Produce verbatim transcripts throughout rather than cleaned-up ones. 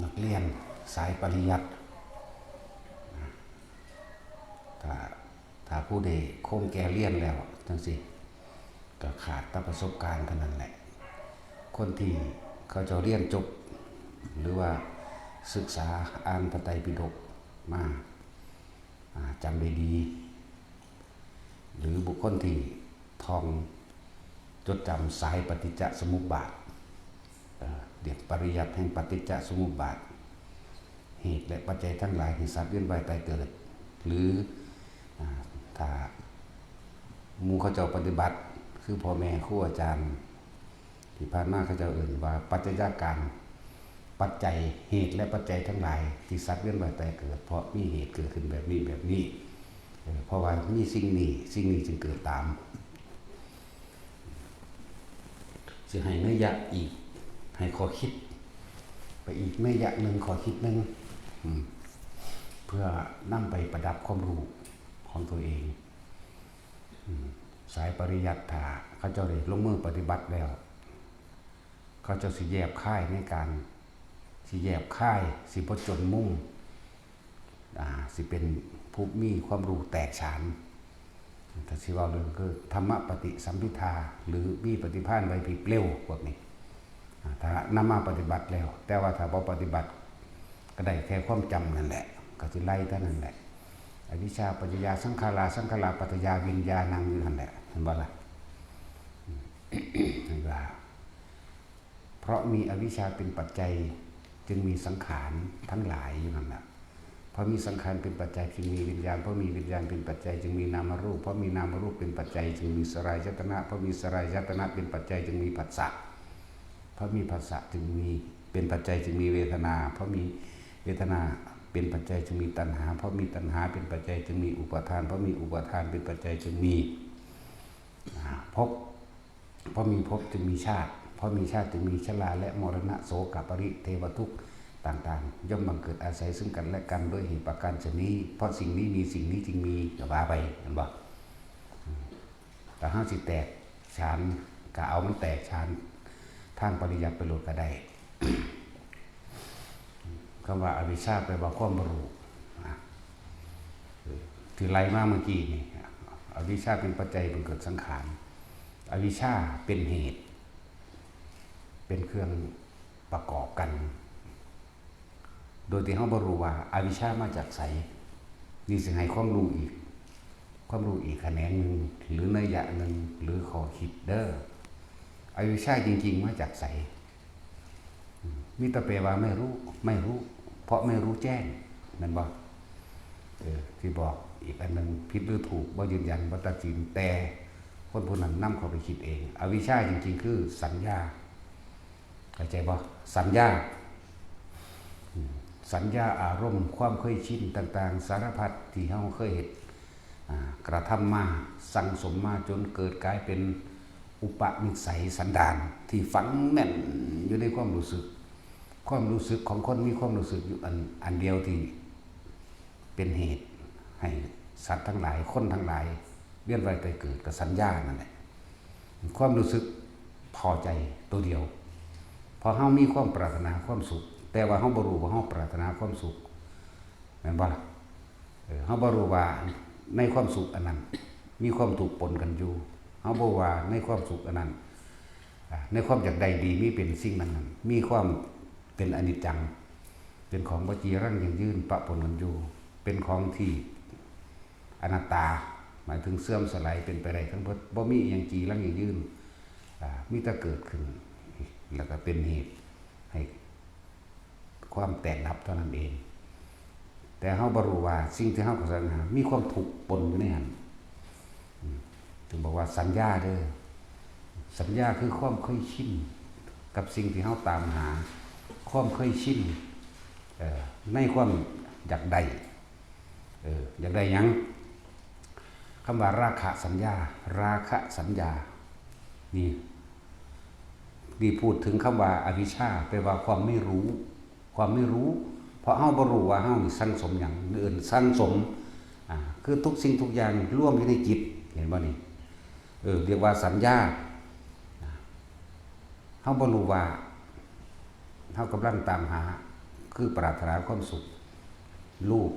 นักเรียนสายปริยัติ ถ้า ถ้าผู้ใดคงแก่เรียนแล้วจั่งซี้ ก็ขาดแต่ประสบการณ์เท่านั้นแหละ คนที่เขาเจ้าเรียนจบ หรือว่าศึกษาอ่านพระไตรปิฎกมา อ่า จำได้ดี หรือบุคคลที่ท่องจดจำสายปฏิจจสมุปบาท เอ่อ เรียกปริยัติแห่งปฏิจจสมุปบาท เหตุและปัจจัยทั้งหลายแห่งสัตว์เวียนว่ายตายเกิด หรือ อ่า ถ้าหมู่เขาเจ้าปฏิบัติ คือพ่อแม่ครูอาจารย์ ที่ผ่านมาเขาเจ้าเอิ้นว่าปัจจัยการ ปัจจัย เหตุและปัจจัยทั้งหลายที่สัตว์เวียนว่ายตายเกิด เพราะมีเหตุเกิดขึ้นแบบนี้แบบนี้ เออ เพราะว่ามีสิ่งนี้ สิ่งนี้จึงเกิดตาม สิให้นัยยะอีก ให้ข้อคิด ไปอีกนัยยะหนึ่ง ข้อคิดหนึ่ง อืม เพื่อนำไปประดับความรู้ของตัวเอง อืม สายปริยัติ ถ้าเขาเจ้าได้ลงมือปฏิบัติแล้ว เขาเจ้าสิแยบคายในการ สิแยบคาย สิบ่จนมุม อ่า สิเป็นผู้มีความรู้แตกฉาน ถ้าสิเว้าเรื่องคือธรรมปฏิสัมภิทา หรือมีปฏิภาณไหวพริบเร็วพวกนี้ อ่า ถ้านำมาปฏิบัติแล้ว แต่ว่าถ้าบ่ปฏิบัติ ก็ได้แค่ความจำนั่นแหละ ก็สิไหลเท่านั้นแหละ อวิชชาปัจจยาสังขารา สังขาราปัจจยาวิญญาณัง อยู่หั่นแหละ เห็นบ่ล่ะ เห็นว่า เพราะมีอวิชชาเป็นปัจจัย จึงมีสังขารทั้งหลายอยู่นั่นแหละ เพราะมีสังขารเป็นปัจจัยจึงมีวิญญาณ เพราะมีวิญญาณเป็นปัจจัยจึงมีนามรูป เพราะมีนามรูปเป็นปัจจัยจึงมีสลายตนะ เพราะมีสลายตนะเป็นปัจจัยจึงมีผัสสะ เพราะมีผัสสะจึงมี เป็นปัจจัยจึงมีเวทนา เพราะมีเวทนาเป็นปัจจัยจึงมีตัณหา เพราะมีตัณหาเป็นปัจจัยจึงมีอุปาทาน เพราะมีอุปาทานเป็นปัจจัยจึงมี อ่า ภพ เพราะมีภพจึงมีชาติ เพราะมีชาติจึงมีชราและมรณะ โศกะปริเทวทุกข์ต่างๆ ย่อมบังเกิดอาศัยซึ่งกันและกันด้วยเหตุประการฉะนี้ เพราะสิ่งนี้มีสิ่งนี้จึงมี ก็ว่าไป เห็นบ่ อืม ถ้าเฮาสิแตกฉาน ก็เอามันแตกฉานทางปริยัติไปโลดก็ได้ คำว่าอวิชชาแปลว่าความบ่รู้ นะ เออ ที่ไล่มาเมื่อกี้นี่ อวิชชาเป็นปัจจัยบังเกิดสังขาร อวิชชาเป็นเหตุ เป็นเครื่องประกอบกัน โดยที่เฮาบ่รู้ว่าอวิชชามาจากไส นี่สิให้ความรู้อีก ความรู้อีกแขนงหนึ่ง หรือนัยยะหนึ่ง หรือข้อคิดเด้อ อวิชชาจริงๆ มาจากไส อืม มีแต่แปลว่าไม่รู้ ไม่รู้ เพราะไม่รู้แจ้ง แม่นบ่ เออ ที่บอกอีกอันหนึ่ง ผิดหรือถูก บ่ยืนยัน บ่ตัดสิน แต่คนผู้นั้นนำเข้าไปคิดเอง อวิชชาจริงๆ คือสัญญา เข้าใจบ่ สัญญา อืม สัญญาอารมณ์ ความเคยชินต่างๆ สารพัดที่เฮาเคยเฮ็ด อ่า กระทำมา สั่งสมมาจนเกิดกลายเป็นอุปนิสัยสันดานที่ฝังแน่นอยู่ในความรู้สึก ความรู้สึกของคนมีความรู้สึกอยู่อัน อันเดียวที่เป็นเหตุให้สัตว์ทั้งหลาย คนทั้งหลาย เวียนว่ายตายเกิด ก็สัญญานั่นแหละ ความรู้สึกพอใจตัวเดียว เพราะเฮามีความปรารถนาความสุข แต่ว่าเฮาบ่รู้ว่าเฮาปรารถนาความสุข แม่นบ่ล่ะ เออ เฮาบ่รู้ว่าในความสุขอันนั้น มีความทุกข์ปนกันอยู่ เฮาบ่ว่าในความสุขอันนั้น อ่า ในความอยากได้ดีมีเป็นสิ่งนั้นนั้น มีความเป็นอนิจจัง เป็นของบ่จีรังยั่งยืนปะปนกันอยู่ เป็นของที่อนัตตา หมายถึงเสื่อมสลายเป็นไปได้ทั้งเบิด บ่มีอิหยังจีรังยั่งยืน อ่า มีแต่เกิดขึ้น แล้วก็เป็นเหตุให้ ความแตกดับเท่านั้นเอง แต่เฮาบ่รู้ว่าสิ่งที่เฮาแสวงหา มีความทุกข์ปนอยู่ในหั้น อืม ถึงบอกว่าสัญญาเด้อ สัญญาคือความเคยชินกับสิ่งที่เฮาตามหา ความเคยชิน เอ่อ ในความอยากได้ เออ อยากได้หยัง คำว่าราคะสัญญา ราคะสัญญา นี่ นี่พูดถึงคำว่าอวิชชา แปลว่าความไม่รู้ ความไม่รู้ เพราะเฮาบ่รู้ว่าเฮานี่สั่งสมหยัง เอิ้นสั่งสม อ่า คือทุกสิ่งทุกอย่างรวมอยู่ในจิต เห็นบ่นี่ เออ เรียกว่าสัญญา อ่า เฮาบ่รู้ว่า เฮากำลังตามหา คือปรารถนาความสุข รูป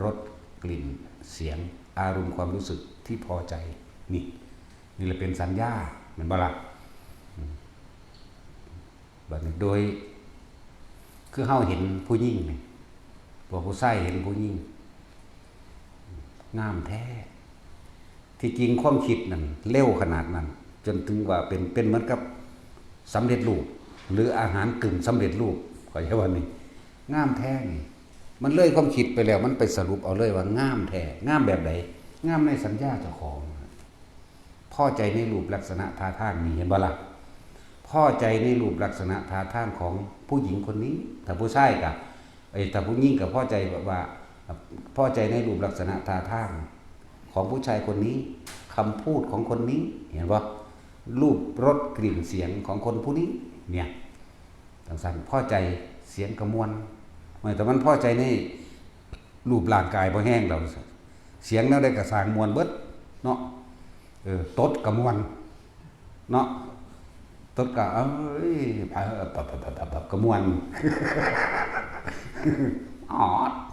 รส กลิ่น เสียง อารมณ์ความรู้สึกที่พอใจ นี่ นี่แหละเป็นสัญญา แม่นบ่ล่ะ อืม บัดนี้โดย คือเฮาเห็นผู้หญิงนี่ พวกผู้ชายเห็นผู้หญิง งามแท้ ที่จริงความคิดนั่นเร็วขนาดนั้น จนถึงว่าเป็น เป็นเหมือนกับสำเร็จรูป หรืออาหารกึ่งสำเร็จรูป เข้าใจว่านี่ งามแท้นี่ มันเลยความคิดไปแล้ว มันไปสรุปเอาเลยว่างามแท้ งามแบบใด งามในสัญญาเจ้าของ พอใจในรูปลักษณะท่าทางนี่ เห็นบ่ล่ะ พอใจในรูปลักษณะท่าทางของผู้หญิงคนนี้ ถ้าผู้ชายก็ เอ้ย ถ้าผู้หญิงก็พอใจแบบว่า พอใจในรูปลักษณะท่าทางของผู้ชายคนนี้ คำพูดของคนนี้ เห็นบ่ รูป รส กลิ่น เสียงของคนผู้นี้ เนี่ย จั่งซั้น พอใจ เสียงกะม่วน เมื่อแต่มันพอใจในรูปร่างกายบ่แฮงดอก เสียงแนวใดก็ซ่างม่วนเบิดเนาะ เออ ตดกะม่วน เนาะ ตดกะ เอ้ย เออ ปับ ปับ ปับ ปับ ปับ กะม่วน อ๋อ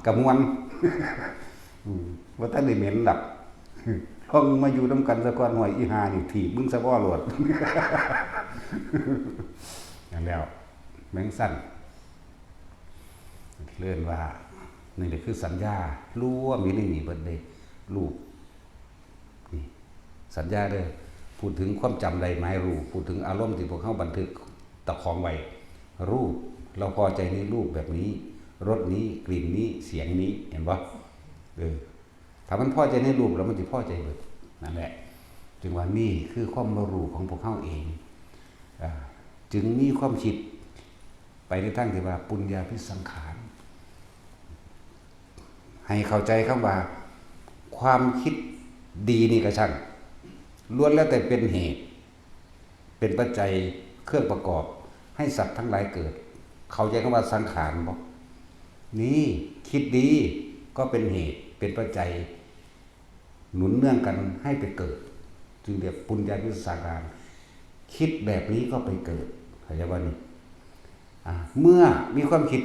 กะม่วน อืม บ่ทันได้เหม็นดอก ลองมาอยู่นำกันซะก่อน ห้วย อีห่านี่ถีบมึงซะบ่โลด นั่นแล้ว แม่งซั่น เรียกว่า นี่แหละคือสัญญา รวมอยู่ในนี่เบิดเด้ รูป นี่ สัญญาเด้อ พูดถึงความจำได้หมายรู้ พูดถึงอารมณ์ที่พวกเฮาบันทึกตะของไว้ รูป เราพอใจในรูปแบบนี้ รสนี้ กลิ่นนี้ เสียงนี้ เห็นบ่ เออ ถ้ามันพอใจในรูปแล้วมันสิพอใจเบิด นั่นแหละ จึงว่านี่คือความบ่รู้ของพวกเฮาเอง อ่า จึงมีความคิดไปในทางที่ว่าปุญญาภิสังขาร ให้เข้าใจคำว่า ความคิดดีนี่ก็ช่าง ล้วนแล้วแต่เป็นเหตุ เป็นปัจจัย เครื่องประกอบ ให้สัตว์ทั้งหลายเกิด เข้าใจคำว่าสังขารบ่ นี่ คิดดีก็เป็นเหตุ เป็นปัจจัย หนุนเนื่องกันให้ไปเกิด จึงเรียกปุญญาภิสังขาร คิดแบบนี้ก็ไปเกิด เข้าใจบ่นี่ อ่า เมื่อมีความคิด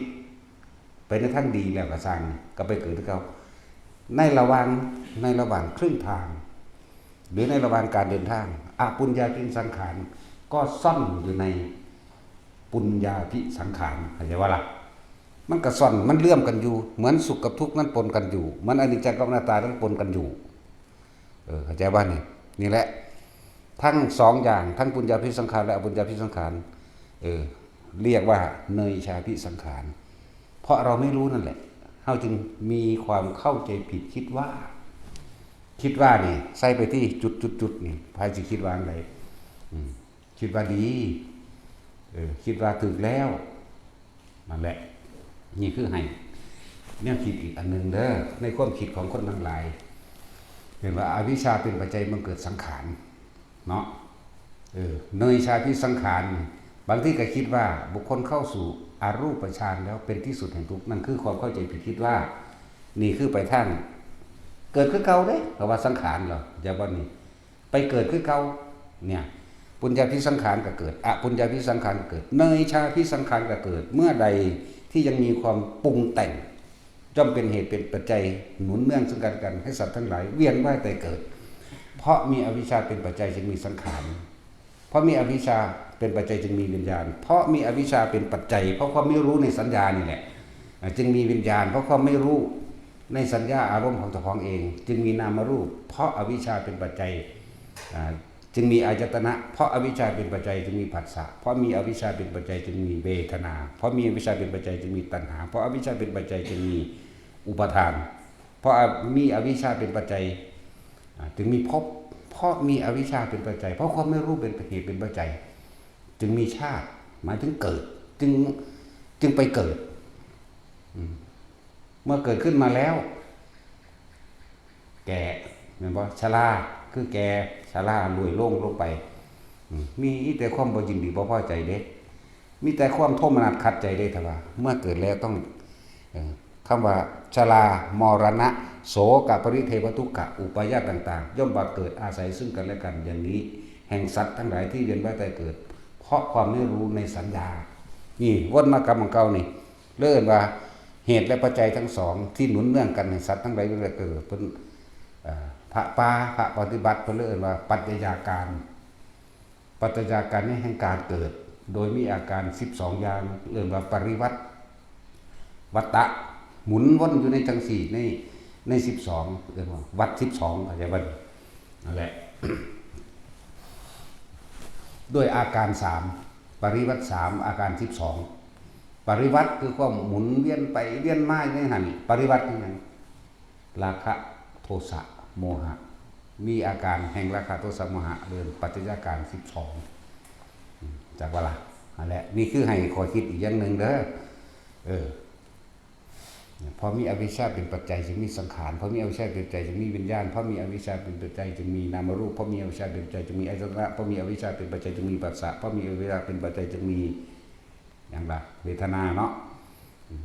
ไปในทางดีแล้วก็ซ่าง ก็ไปเกิดคือเก่า ในระหว่าง ในระหว่างครึ่งทาง หรือในระหว่างการเดินทาง อปุญญาภิสังขารก็ซ่อนอยู่ในปุญญาภิสังขาร เข้าใจบ่ล่ะ มันก็ซ่อน มันเลื่อมกันอยู่ เหมือนสุขกับทุกข์นั้นปนกันอยู่ เหมือนอนิจจังกับอนัตตานั้นปนกันอยู่ เออ เข้าใจบ่นี่ นี่แหละ ทั้งสองอย่าง ทั้งปุญญาภิสังขารและอปุญญาภิสังขาร เออ เรียกว่าเนยชาภิสังขาร เพราะเราไม่รู้นั่นแหละ เฮาจึงมีความเข้าใจผิด คิดว่า คิดว่านี่ ใส่ไปที่จุดจุดจุดนี่ ไผสิคิดว่าจั่งใด อืม คิดว่าดี เออ คิดว่าถูกแล้ว นั่นแหละ นี่คือให้แนวคิดอีกอันหนึ่งเด้อ ในความคิดของคนทั้งหลาย เห็นว่าอวิชชาเป็นปัจจัยบังเกิดสังขาร เนาะ เออ เนยชาภิสังขาร บางทีก็คิดว่าบุคคลเข้าสู่อรูปฌานแล้วเป็นที่สุดแห่งทุกข์ นั่นคือความเข้าใจผิด คิดว่า นี่คือไปทาง เกิดคือเก่าเด้ เพราะว่าสังขารเหรอ อย่าว่านี่ ไปเกิดคือเก่า เนี่ย ปุญญาภิสังขารก็เกิด อปุญญาภิสังขารก็เกิด เนยชาภิสังขารก็เกิด เมื่อใดที่ยังมีความปรุงแต่ง ย่อมเป็นเหตุเป็นปัจจัยหนุนเนื่องซึ่งกันและกัน ให้สัตว์ทั้งหลายเวียนว่ายตายเกิด เพราะมีอวิชชาเป็นปัจจัยจึงมีสังขาร เพราะมีอวิชชาเป็นปัจจัยจึงมีวิญญาณ เพราะมีอวิชชาเป็นปัจจัย เพราะความไม่รู้ในสัญญานี่แหละ อ่า จึงมีวิญญาณ เพราะความไม่รู้ในสัญญาอารมณ์ของเจ้าของเอง จึงมีนามรูป เพราะอวิชชาเป็นปัจจัย อ่า จึงมีอายตนะ เพราะอวิชชาเป็นปัจจัยจึงมีผัสสะ เพราะมีอวิชชาเป็นปัจจัยจึงมีเวทนา เพราะมีอวิชชาเป็นปัจจัยจึงมีตัณหา เพราะอวิชชาเป็นปัจจัยจึงมีอุปาทาน เพราะมีอวิชชาเป็นปัจจัย อ่า จึงมีภพ เพราะมีอวิชชาเป็นปัจจัย เพราะความไม่รู้เป็นเหตุเป็นปัจจัย จึงมีชาติ หมายถึงเกิด จึง จึงไปเกิด อืม เมื่อเกิดขึ้นมาแล้ว แก่ แม่นบ่ ชรา คือแก่ ชรา ล่วยโลงลงไป อืม มีแต่ความบ่ยินดีบ่พอใจเด้ มีแต่ความโทมนัสขัดใจเด้ ถ้าว่า เมื่อเกิดแล้วต้อง เอ่อ คำว่า ชรา มรณะ โสกะ ปริเทวะ ทุกขะ อุปายาตต่างๆ ย่อมบังเกิดอาศัยซึ่งกันและกัน อย่างนี้ แห่งสัตว์ทั้งหลายที่เวียนว่ายตายเกิด เพราะความไม่รู้ในสัญญา นี่ วนมากลับหม่องเก่านี่ เลยเอิ้นว่า เหตุและปัจจัยทั้งสองที่หนุนเนื่องกันให้สัตว์ทั้งหลายเกิด เพิ่น เอ่อ พระป่า พระปฏิบัติ เพิ่นเลยเอิ้นว่าปัจจัยาการ ปัจจัยาการนี้แห่งการเกิด โดยมีอาการสิบสองอย่าง เอิ้นว่าปริวัติ วัฏฏะ หมุนวนอยู่ในจังสี่ ใน ในสิบสอง เอิ้นว่าวัฏสิบสอง เข้าใจบ่ นั่นแหละ ด้วยอาการสาม ปริวัติสาม อาการสิบสอง ปริวัติคือความหมุนเวียนไปเวียนมาอยู่ในหั่น ปริวัติคือหยัง ราคะ โทสะ โมหะ มีอาการแห่งราคะ โทสะ โมหะ เอิ้นปัจจัยาการสิบสอง อืม จักบ่ล่ะ นั่นแหละ นี่คือให้ข้อคิดอีกอย่างหนึ่งเด้อ เออ เพราะมีอวิชชาเป็นปัจจัยจึงมีสังขาร เพราะมีอวิชชาเป็นปัจจัยจึงมีวิญญาณ เพราะมีอวิชชาเป็นปัจจัยจึงมีนามรูป เพราะมีอวิชชาเป็นปัจจัยจึงมีอายตนะ เพราะมีอวิชชาเป็นปัจจัยจึงมีผัสสะ เพราะมีอวิชชาเป็นปัจจัยจึงมี หยังล่ะ เวทนาเนาะ อืม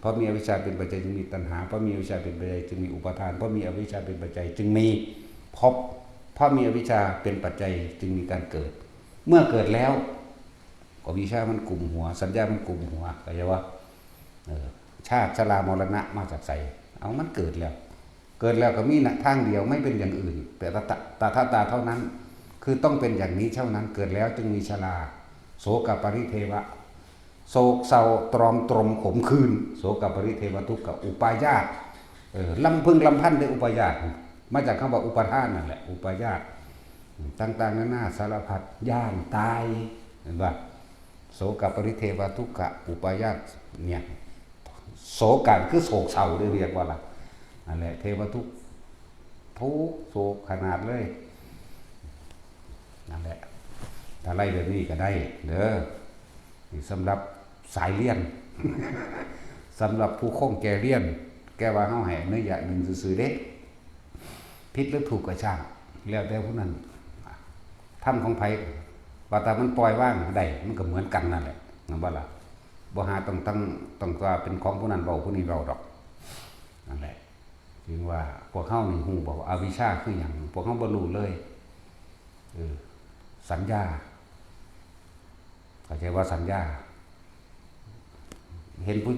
เพราะมีอวิชชาเป็นปัจจัยจึงมีตัณหา เพราะมีอวิชชาเป็นปัจจัยจึงมีอุปาทาน เพราะมีอวิชชาเป็นปัจจัยจึงมีภพ เพราะมีอวิชชาเป็นปัจจัยจึงมีการเกิด เมื่อเกิดแล้ว ก็วิชามันกุมหัว สัญญามันกุมหัว เข้าใจบ่ เออ ชาติชรามรณะมาจากไส เอามันเกิดแล้ว เกิดแล้วก็มีหนทางเดียว ไม่เป็นอย่างอื่น แต่ตถา ตถาตาเท่านั้น คือต้องเป็นอย่างนี้เท่านั้น เกิดแล้วจึงมีชรา โสกปริเทวะ โศกเศร้าตรอมตรมขมขื่น โสกปริเทวทุกขอุปายาต เออ ลำพึงลำพันด้วยอุปายาต มาจากคำว่าอุปาทานนั่นแหละ อุปายาต ต่างๆนานาสารพัด ย้านตาย เห็นบ่ โสกปริเทวทุกขอุปายาต เนี่ย โศกะคือโศกเศร้าเด้ เรียกว่าล่ะ นั่นแหละ เทวทุกข์ ทุกข์โศกขนาดเลย นั่นแหละ ถ้าไล่แบบนี้ก็ได้เด้อ นี่สำหรับสายเรียน สำหรับผู้คงแก่เรียน แก่ว่าเฮาให้อนุญาตหนึ่งซื่อๆเด้ ผิดหรือถูกก็ช่าง แล้วแต่ผู้นั้น ธรรมของไผ ว่าแต่มันปล่อยวางได้ มันก็เหมือนกันนั่นแหละ แม่นบ่ล่ะ บ่หาต้องตั้ง ต้องว่าเป็นของผู้นั้นเว้า ผู้นี้เว้าดอก นั่นแหละ จึงว่าพวกเฮานี่ฮู้บ่ว่าอวิชชาคือหยัง พวกเฮาบ่รู้เลย เออ สัญญา เข้าใจว่าสัญญา เห็นผู้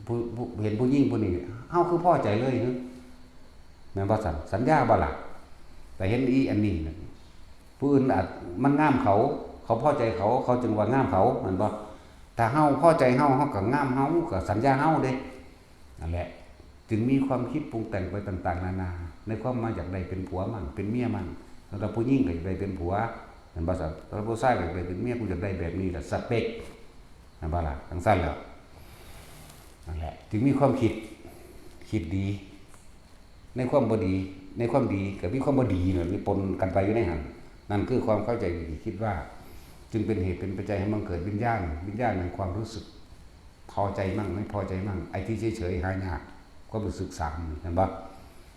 ผู้ ผู้ เห็นผู้หญิงผู้นี้ เฮาคือพอใจเลยหึ แม่นบ่ซั่น สัญญาบ่ล่ะ แต่เห็นอีอันนี้น่ะ ผู้อื่นอาจ มันงามเขา เขาพอใจเขา เขาจึงว่างามเขา แม่นบ่ ถ้าเฮาพอใจเฮา เฮาก็งามเฮา ก็สัญญาเฮาเด้ นั่นแหละ จึงมีความคิดปรุงแต่งไปต่างๆนานา ในความมาอยากได้เป็นผัวมั่ง เป็นเมียมั่ง สำหรับผู้หญิงก็อยากได้เป็นผัว แม่นบ่ซั่น สำหรับผู้ชายก็อยากได้เป็นเมีย กูอยากได้แบบนี้ล่ะ สเปค แม่นบ่ล่ะ จั่งซั่นแหล้ว นั่นแหละ จึงมีความคิด คิดดี ในความบ่ดี ในความดีก็มีความบ่ดีนั่นปนกันไปอยู่ในหั่น นั่นคือความเข้าใจผิดที่คิดว่า จึงเป็นเหตุเป็นปัจจัยให้บังเกิดวิญญาณ วิญญาณแห่งความรู้สึก พอใจมั่ง ไม่พอใจมั่ง ไอ้ที่เฉยๆหายาก ความรู้สึกสามนี่ เห็นบ่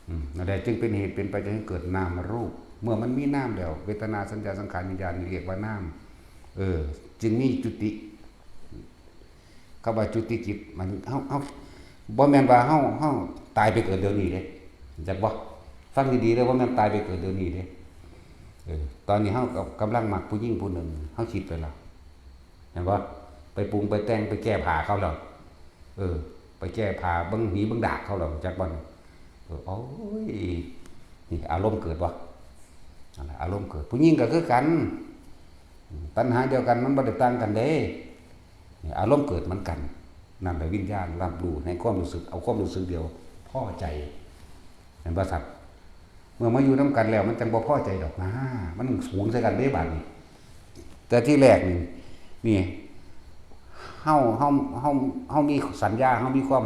อืม นั่นแหละ จึงเป็นเหตุเป็นปัจจัยให้เกิดนามรูป เมื่อมันมีนามแล้ว เวทนา สัญญา สังขาร วิญญาณ นี่เรียกว่านาม เออ จึงมีจุติ คำว่าจุติจิต มัน เฮา เฮา บ่แม่นว่าเฮา เฮาตายไปเกิดเดี๋ยวนี้เด้ จักบ่ ฟังดีๆเด้อ บ่แม่นตายไปเกิดเดี๋ยวนี้เด้ เออ ตอนนี้เฮาก็กำลังมักผู้หญิงผู้หนึ่ง เฮาคิดไปแล้ว เห็นบ่ ไปปรุงไปแต่ง ไปแก้ผ้าเขาแล้ว เออ ไปแก้ผ้าเบิ่งหีเบิ่งดากเขาแล้ว จักบ่ เออ โอ้ย นี่อารมณ์เกิดบ่ นั่นแหละ อารมณ์เกิด ผู้หญิงก็คือกัน ตัณหาเดียวกัน มันบ่ได้ต่างกันเด้ นี่อารมณ์เกิดเหมือนกัน นั่นแหละวิญญาณรับรู้ในความรู้สึก เอาความรู้สึกเดียว พอใจ เห็นบ่ซั่น เมื่อมาอยู่นำกันแล้ว มันจั่งบ่พอใจดอกนะ มันสูงใส่กันเด้บาดนี้ แต่ที่แรกนี่ นี่ เฮา เฮา เฮา เฮามีสัญญา เฮามีความ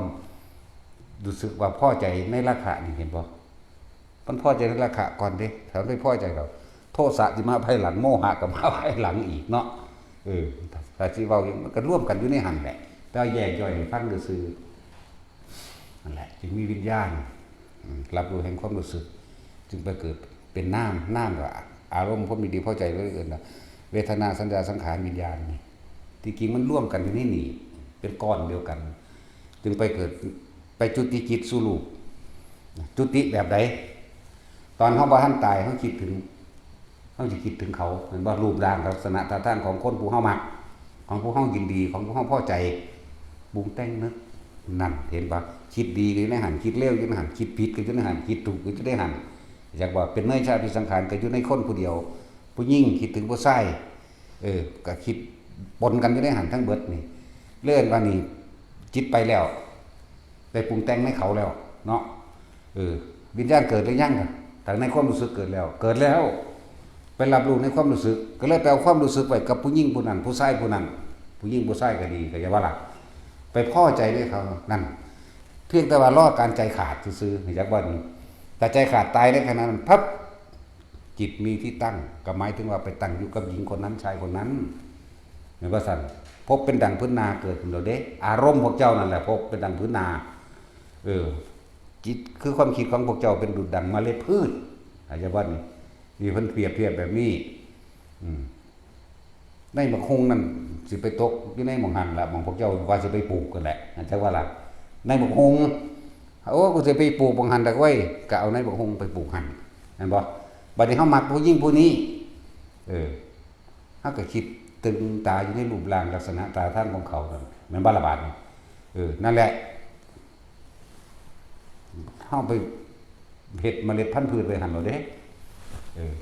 รู้สึกว่าพอใจในราคะนี่ เห็นบ่ มันพอใจในราคะก่อนเด้ ถ้าไม่พอใจดอก โทสะสิมาภายหลัง โมหะก็มาภายหลังอีกเนาะ เออ ถ้าสิเว้าอย่าง มันก็รวมกันอยู่ในหั่นแหละ แต่ว่าแยกย่อยให้ฟังซื่อๆ นั่นแหละ จึงมีวิญญาณ อืม รับรู้แห่งความรู้สึก จึงไปเกิดเป็นนาม นามก็อารมณ์ความยินดีพอใจเลยเอิ้นว่าเวทนา สัญญา สังขาร วิญญาณนี่ ที่จริงมันรวมกันอยู่ในนี่ เป็นก้อนเดียวกัน จึงไปเกิด ไปจุติจิตสู่รูป จุติแบบใด ตอนเฮาบ่ทันตาย เฮาคิดถึง เฮาสิคิดถึงเขา เห็นบ่ รูปร่างลักษณะท่าทางของคนผู้เฮามัก ของผู้เฮายินดี ของผู้เฮาพอใจ ปรุงแต่งนึก นั่นเห็นปะ คิดดีก็อยู่ในหัน คิดเลวอยู่ในหัน คิดผิดก็อยู่ในหัน คิดถูกก็อยู่ในหัน อยากว่าเป็นเนยชาติสังขารก็อยู่ในคนผู้เดียว ผู้หญิงคิดถึงผู้ชาย เออ ก็คิดปนกันอยู่ในหันทั้งเบิดนี่ เรื่องว่านี่ จิตไปแล้ว ไปปรุงแต่งในเขาแล้วเนาะ เออ วิญญาณเกิดหรือยังอะ แต่ในความรู้สึกเกิดแล้ว เกิดแล้ว ไปรับรู้ในความรู้สึก ก็เลยไปเอาความรู้สึกไว้กับผู้หญิงผู้นั้น ผู้ชายผู้นั้น ผู้หญิงผู้ชายก็ดี ก็อย่าว่าล่ะ ไปพอใจในเขา นั่น เพียงแต่ว่ารอการใจขาดซื่อๆ อยากว่านี่ แต่ใจขาดตายในขณะนั้น พับ จิตมีที่ตั้ง ก็หมายถึงว่าไปตั้งอยู่กับหญิงคนนั้น ชายคนนั้น แม่นบ่ซั่น ภพเป็นดังพื้นนาเกิดขึ้นแล้วเด้ อารมณ์พวกเจ้านั่นแหละ ภพเป็นดังพื้นนา เออ จิตคือความคิดของพวกเจ้าเป็นดุจดังเมล็ดพืช อาจจะว่านี่ นี่เพิ่นเปรียบเทียบแบบนี้ อืม ในบักฮุ่งนั่นสิไปตกอยู่ในหม่องหั่นล่ะ หม่องพวกเจ้าว่าสิไปปลูกกันแหละ อาจจะว่าล่ะ ในบักฮุ่ง โอ้ กูสิไปปลูกบักหั่นดอกเว้ย ก็เอาในบักฮุ่งไปปลูกหั่น แม่นบ่ บัดนี้เฮามักผู้หญิงผู้นี้ เออ เฮาก็คิดตึงตาอยู่ในรูปร่างลักษณะท่าทางของเขานั่น แม่นบ่ล่ะบาดนี้ เออ นั่นแหละ เฮาไปเฮ็ดเมล็ดพันธุ์พืชไว้หั่นโลดเด้ เออ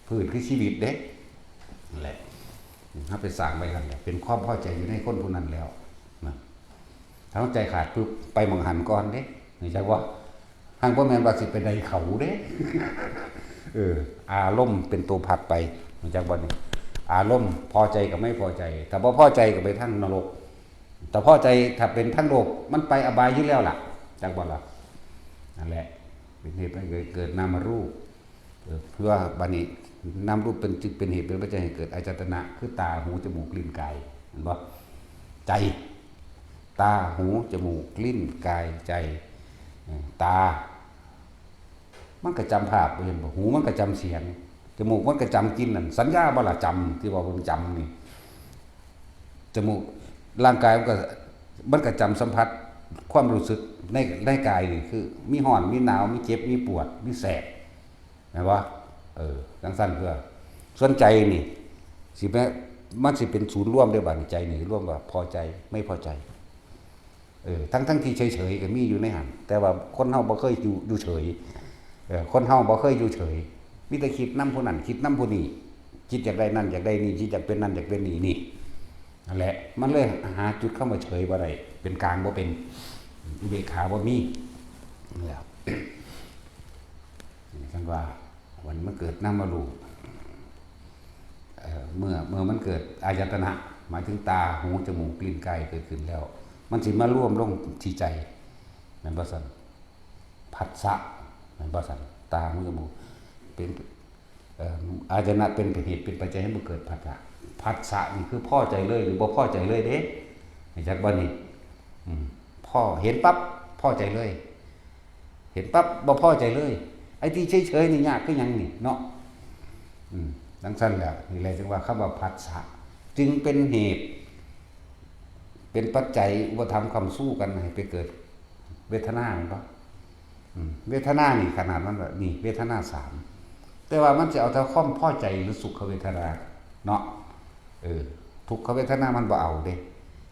พืชคือชีวิตเด้ นั่นแหละ เฮาไปสร้างไว้หั่นแหละ เป็นความพอใจอยู่ในคนผู้นั้นแล้ว นะ ถ้าเฮาใจขาดปุ๊บ ไปหม่องหั่นก่อนเด้ รู้จักบ่ หั่นบ่แม่นว่าสิไปได้เขาเด้ เออ อารมณ์เป็นตัวผลักไป รู้จักบ่นี่ อารมณ์พอใจกับไม่พอใจ ถ้าบ่พอใจก็ไปทางนรก ถ้าพอใจ ถ้าเป็นทางโลก มันไปอบายอยู่แล้วล่ะ จักบ่ล่ะ นั่นแหละ เป็นเหตุให้เกิด เกิดนามรูป เออ เพื่อบัดนี้นามรูปเป็น จึงเป็นเหตุเป็นปัจจัยให้เกิดอายตนะ คือตา หู จมูก ลิ้น กาย เห็นบ่ ใจ ตา หู จมูก ลิ้น กาย ใจ เออ ตา มันก็จำภาพ เห็นบ่ หูมันก็จำเสียง จมูกมันก็จำกลิ่นนั่น สัญญาบ่ล่ะ จำ ที่ว่ามันจำนี่ จมูก ร่างกายมันก็ มันก็จำสัมผัส ความรู้สึกใน ในกายนี่ คือ มีร้อน มีหนาว มีเจ็บ มีปวด มีแสบ แม่นบ่ เออ จั่งซั้นเพื่อ ส่วนใจนี่ สิแม่น มันสิเป็นศูนย์รวมเด้ บัดนี้ใจนี่รวมว่าพอใจ ไม่พอใจ เออ ทั้งๆที่เฉยๆก็มีอยู่ในหั่น แต่ว่าคนเฮาบ่เคยอยู่ อยู่เฉย เออ คนเฮาบ่เคยอยู่เฉย มีแต่คิดนำผู้นั้น คิดนำผู้นี้ คิดอยากได้นั่น อยากได้นี่ คิดอยากเป็นนั่น อยากเป็นนี่ นี่ นั่นแหละ มันเลยหาจุดคำว่าเฉยบ่ได้ เป็นกลางบ่เป็น อุเบกขาบ่มี นั่นแหละ จั่งว่า มัน มันเกิดนามรูป เอ่อ เมื่อ เมื่อมันเกิดอายตนะ หมายถึงตา หู จมูก ลิ้น กายเกิดขึ้นแล้ว มันสิมารวมลงที่ใจ แม่นบ่ซั่น ผัสสะ แม่นบ่ซั่น ตา หู จมูก เป็น เอ่อ อายตนะเป็นเหตุเป็นปัจจัยให้มันเกิดผัสสะ ผัสสะนี่คือพอใจเลยหรือบ่พอใจเลยเด้ รู้จักบ่นี่ อืม พอ เห็นปั๊บ พอใจเลย เห็นปั๊บ บ่พอใจเลย ไอ้ที่เฉยๆนี่ยากคือหยังนี่เนาะ อืม จั่งซั้นแหละ นี่แหละจึงว่าคำว่าผัสสะ จึงเป็นเหตุ เป็นปัจจัยอุปธรรมค้ำชูกันให้ไปเกิดเวทนา แม่นบ่ อืม เวทนานี่ขนาดมันแบบนี่ เวทนาสาม แต่ว่ามันจะเอาแต่ความพอใจหรือสุขเวทนาเนาะ เออ ทุกขเวทนามันบ่เอาเด้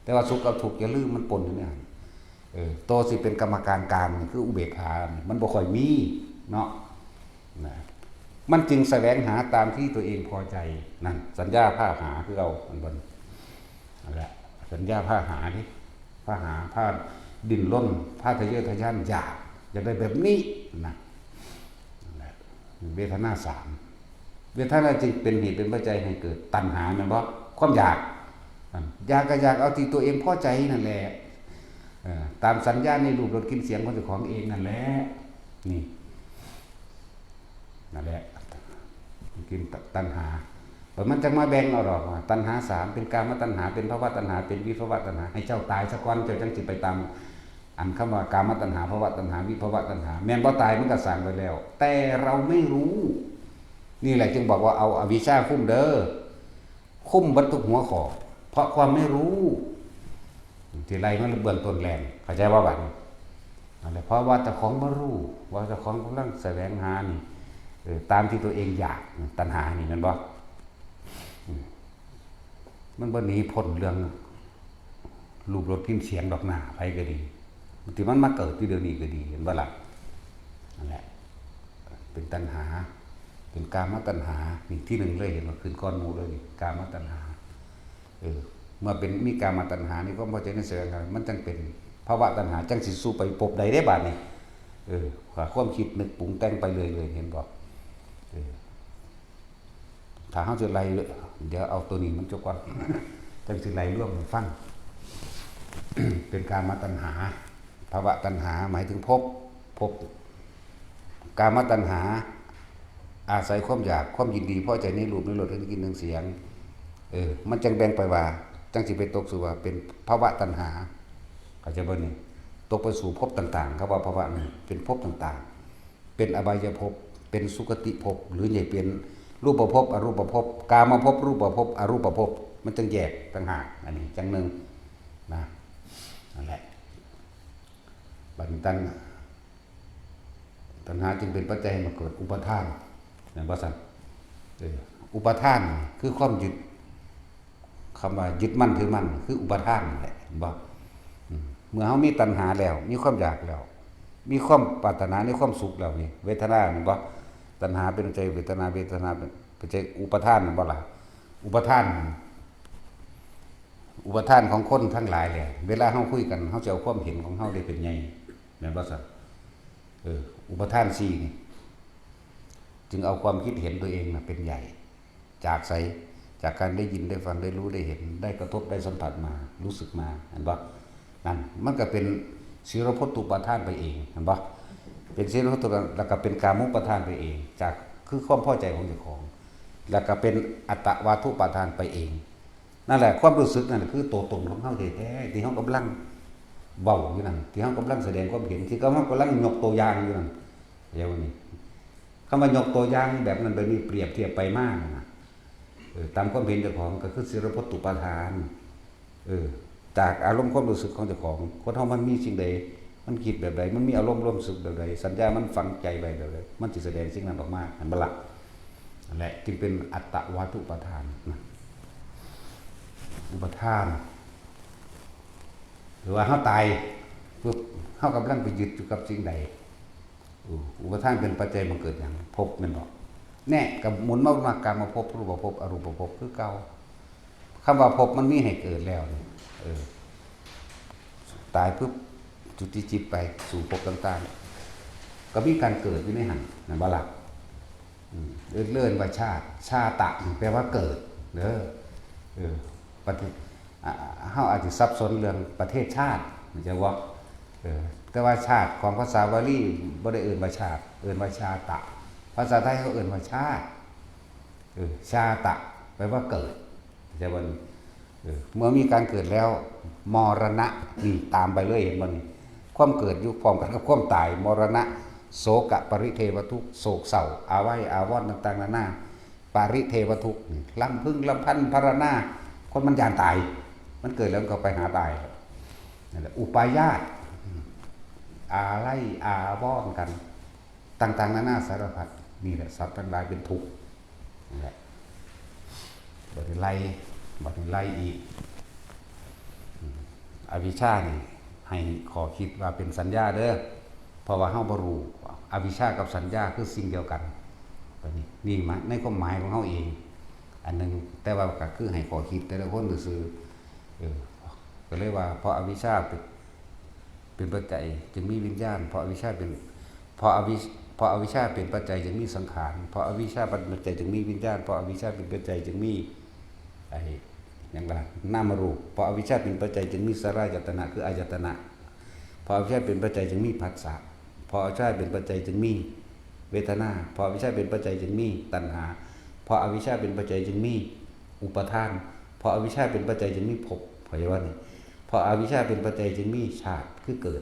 แต่ว่าสุขกับทุกข์อย่าลืมมันปนอยู่ในหั่น เออ โตสิเป็นกรรมการกลางนี่คืออุเบกขานี่มันบ่ค่อยมีเนาะ นะ มันจึงแสวงหาตามที่ตัวเองพอใจ นั่น สัญญาพาหาคือเอา มันบ่ นั่นแหละ สัญญาพาหานี่ พาหา พาดิ้นรน พาทะเยอทะยานอยาก อยากได้แบบนี้นะ นั่นแหละ เวทนาสาม เวทนาจึงเป็นเหตุเป็นปัจจัยให้เกิดตัณหา แม่นบ่ ความอยาก นั่น อยากก็อยากเอาที่ตัวเองพอใจนั่นแหละ เอ่อ ตามสัญญาในรูปรสกลิ่นเสียงของเจ้าของเองนั่นแหละ นี่ นั่นแหละ กินตัณหา แล้วมันจั่งมาแบ่งเอาดอกว่า ตัณหาสาม เป็นกามตัณหา เป็นภวตัณหา เป็นวิภวตัณหา ให้เจ้าตายซะก่อน เจ้าจั่งสิไปตาม อันคำว่ากามตัณหา ภวตัณหา วิภวตัณหา แม่นบ่ตายมันก็สร้างไว้แล้ว แต่เราไม่รู้ นี่แหละจึงบอกว่าเอาอวิชชาคุมเด้อ คุมเบิดทุกหัวข้อ เพราะความไม่รู้ ที่ไล่มาเบื้องต้นแรง เข้าใจบ่บัดนี้ นั่นแหละ เพราะว่าเจ้าของบ่รู้ ว่าเจ้าของกำลังแสวงหานี่ เออ ตามที่ตัวเองอยาก ตัณหานี่ แม่นบ่ อืม มันบ่หนีพ้นเรื่อง รูปรสกลิ่นเสียงดอกหน้า ไผก็ดี ที่มันมาเกิดอยู่เดี๋ยวนี้ก็ดี เห็นบ่ล่ะ? นั่นแหละ เป็นตัณหา เป็นกามตัณหา นี่ที่หนึ่งเลย เห็นว่าขึ้นก่อนหมู่เลยนี่ กามตัณหา เออ เมื่อเป็นมีกามตัณหา นี่ความพอใจในแสวงหา มันจังเป็นภวตัณหา จังสิสู่ไปภพใดได้บาดนี้ เออ ความคิดนึกปรุงแต่งไปเรื่อยๆ เห็นบ่? เออ ถ้าเฮาสิไล่ เดี๋ยวเอาตัวนี้มันจบก่อน จังสิไล่รวมให้ฟัง เป็นกามตัณหา ภวตัณหา หมายถึงภพ ภพ กามตัณหา อาศัยความอยาก ความยินดีพอใจในรูป ในรส ในกลิ่น ในเสียง เออ มันจังแบ่งไปว่า จังสิไปตกสู่ว่าเป็นภวตัณหา เข้าใจบ่นี่? ตกไปสู่ภพต่างๆ เขาว่าภวนี่เป็นภพต่างๆ เป็นอบายภพ เป็นสุคติภพ หรือจะเป็นรูปภพ อรูปภพ กามภพ รูปภพ อรูปภพ มันจังแยกต่างหาก อันนี้จังหนึ่งนะ นั่นแหละ บัดนี้ตัณ ตัณหาจึงเป็นปัจจัยให้มาเกิดอุปาทาน แม่นบ่ซั่น? เออ อุปาทานคือความยึด คำว่ายึดมั่นถือมั่นคืออุปาทานนั่นแหละ เห็นบ่? อืม เมื่อเฮามีตัณหาแล้ว มีความอยากแล้ว มีความปรารถนาในความสุขแล้วนี่ เวทนา เห็นบ่? ตัณหาเป็นปัจจัยเวทนา เวทนาเป็นปัจจัยอุปาทาน แม่นบ่ล่ะ? อุปาทาน อุปาทานของคนทั้งหลายแหละ เวลาเฮาคุยกัน เฮาสิเอาความเห็นของเฮาได้เป็นใหญ่ แม่นบ่ซั่น? เออ อุปาทานสี่นี่ จึงเอาความคิดเห็นตัวเองน่ะเป็นใหญ่ จากไส จากการได้ยินได้ฟังได้รู้ได้เห็น ได้กระทบได้สัมผัสมา รู้สึกมา เห็นบ่? นั่น มันก็เป็นสีลพัตตุปาทานไปเอง เห็นบ่? เป็นสีลพัตตุปาทาน แล้วก็เป็นกามุปาทานไปเอง จาก คือความพอใจของเจ้าของ แล้วก็เป็นอัตตวาทุปาทานไปเอง นั่นแหละ ความรู้สึกนั่นคือตัวตนของเฮาแท้ๆ ที่เฮากำลังเว้าอยู่นั่น ที่เฮากำลังแสดงความเห็น ที่เฮากำลังยกตัวอย่างอยู่นั่น เดี๋ยวนี้ คำว่ายกตัวอย่างแบบนั้นแบบนี้ เปรียบเทียบไปมานั่นน่ะ เออ ตามความเห็นเจ้าของก็คือสีลพัตตุปาทาน เออ จากอารมณ์ความรู้สึกของเจ้าของ คนเฮามันมีสิ่งใด มันคิดแบบใด มันมีอารมณ์ความรู้สึกแบบใด สัญญามันฝังใจไว้แบบใด มันสิแสดงสิ่งนั้นออกมา แม่นบ่ล่ะ? นั่นแหละ จึงเป็นอัตตวาทุปาทานนะ อุปาทาน หรือว่าเฮาตายปุ๊บ เฮากำลังไปยึดอยู่กับสิ่งใด อุ อุปาทานเป็นปัจจัยบังเกิดหยัง ภพ แม่นบ่? แน่ ก็หมุนมาวนมากามภพ รูปภพ อรูปภพ คือเก่า คำว่าภพมันมีให้เกิดแล้วนี่ เออ ตายปุ๊บ จุติจิตไปสู่ภพต่างๆ ก็มีการเกิดอยู่ในหั่น แม่นบ่ล่ะ? อืม เอิ้น เอิ้นว่าชาติ ชาตะนี่แปลว่าเกิดเด้อ เออ ประเทศ อ่า เฮาอาจสิสับสนเรื่องประเทศชาติ เข้าใจบ่? เออ แต่ว่าชาติของภาษาบาลีบ่ได้เอิ้นว่าชาติ เอิ้นว่าชาตะ ภาษาไทยเขาเอิ้นว่าชาติ เออ ชาตะ แปลว่าเกิด เข้าใจบ่นี่? เออ เมื่อมีการเกิดแล้ว มรณะ นี่ตามไปเลย เห็นบ่นี่? ความเกิดอยู่พร้อมกันกับความตาย มรณะ โสกะปริเทวทุกข์ โศกเศร้า อาลัยอาวรณ์ต่างๆ นานา ปริเทวทุกข์ นี่ รำพึงรำพันพรรณนา คนมันย้านตาย มันเกิดแล้วมันก็ไปหาตาย นั่นแหละ อุปาญาต อาลัยอาวรณ์กัน ต่างๆ นานาสารพัด นี่แหละ สัตว์ทั้งหลายเป็นทุกข์ นั่นแหละ บัดนี้ไล่ บัดนี้ไล่อีก อืม อวิชชานี่ ให้ข้อคิดว่าเป็นสัญญาเด้อ เพราะว่าเฮาบ่รู้ อวิชชากับสัญญาคือสิ่งเดียวกัน บัดนี้ นี่มา ในความหมายของเฮาเอง อันหนึ่ง แต่ว่าก็คือให้ข้อคิดแต่ละคนซื่อๆ เออ ก็เลยว่า เพราะอวิชชาเป็น เป็นปัจจัยจึงมีวิญญาณ เพราะอวิชชาเป็น เพราะอวิช เพราะอวิชชาเป็นปัจจัยจึงมีสังขาร เพราะอวิชชาเป็นปัจจัยจึงมีวิญญาณ เพราะอวิชชาเป็นปัจจัยจึงมี ไอ้ หยังล่ะ นามรูป เพราะอวิชชาเป็นปัจจัยจึงมีสลายตนะ คืออายตนะ เพราะอวิชชาเป็นปัจจัยจึงมีผัสสะ เพราะอวิชชาเป็นปัจจัยจึงมีเวทนา เพราะอวิชชาเป็นปัจจัยจึงมีตัณหา เพราะอวิชชาเป็นปัจจัยจึงมีอุปาทาน เพราะอวิชชาเป็นปัจจัยจึงมีภพ เข้าใจบ่นี่? เพราะอวิชชาเป็นปัจจัยจึงมีชาติ คือเกิด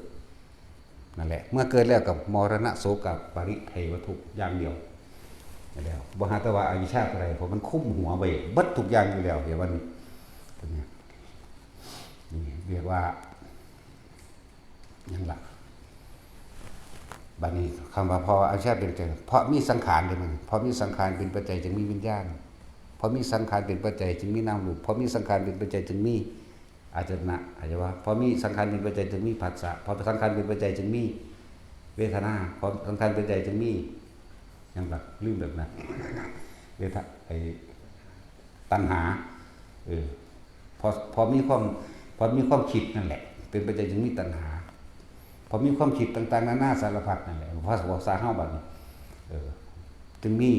นั่นแหละ เมื่อเกิดแล้วก็มรณะโสกะปริเทวทุกข์อย่างเดียว แล้ว บ่หาแต่ว่าอวิชชาก็ได้ เพราะมันคุมหัวไว้เบิดทุกอย่างอยู่แล้ว เดี๋ยววันนี้ ตัวเนี้ย นี่เรียกว่า หยังล่ะ บัดนี้คำว่าเพราะอวิชชาเป็นปัจจัย เพราะมีสังขารเด้มัน เพราะมีสังขารเป็นปัจจัยจึงมีวิญญาณ เพราะมีสังขารเป็นปัจจัยจึงมีนามรูป เพราะมีสังขารเป็นปัจจัยจึงมี อาจจะนะ อาจจะว่า พอมีสังขารเป็นปัจจัยจึงมีผัสสะ พอสังขารเป็นปัจจัยจึงมีเวทนา พอสังขารเป็นปัจจัยจึงมี หยังล่ะ ลืมแบบนั้น เวท ไอ้ ตัณหา เออ พอ พอมีความ พอมีความคิดนั่นแหละ เป็นปัจจัยจึงมีตัณหา พอมีความคิดต่างๆนานาสารพัดนั่นแหละ ภาษา ภาษาเฮาบัดนี้ เออ จึงมี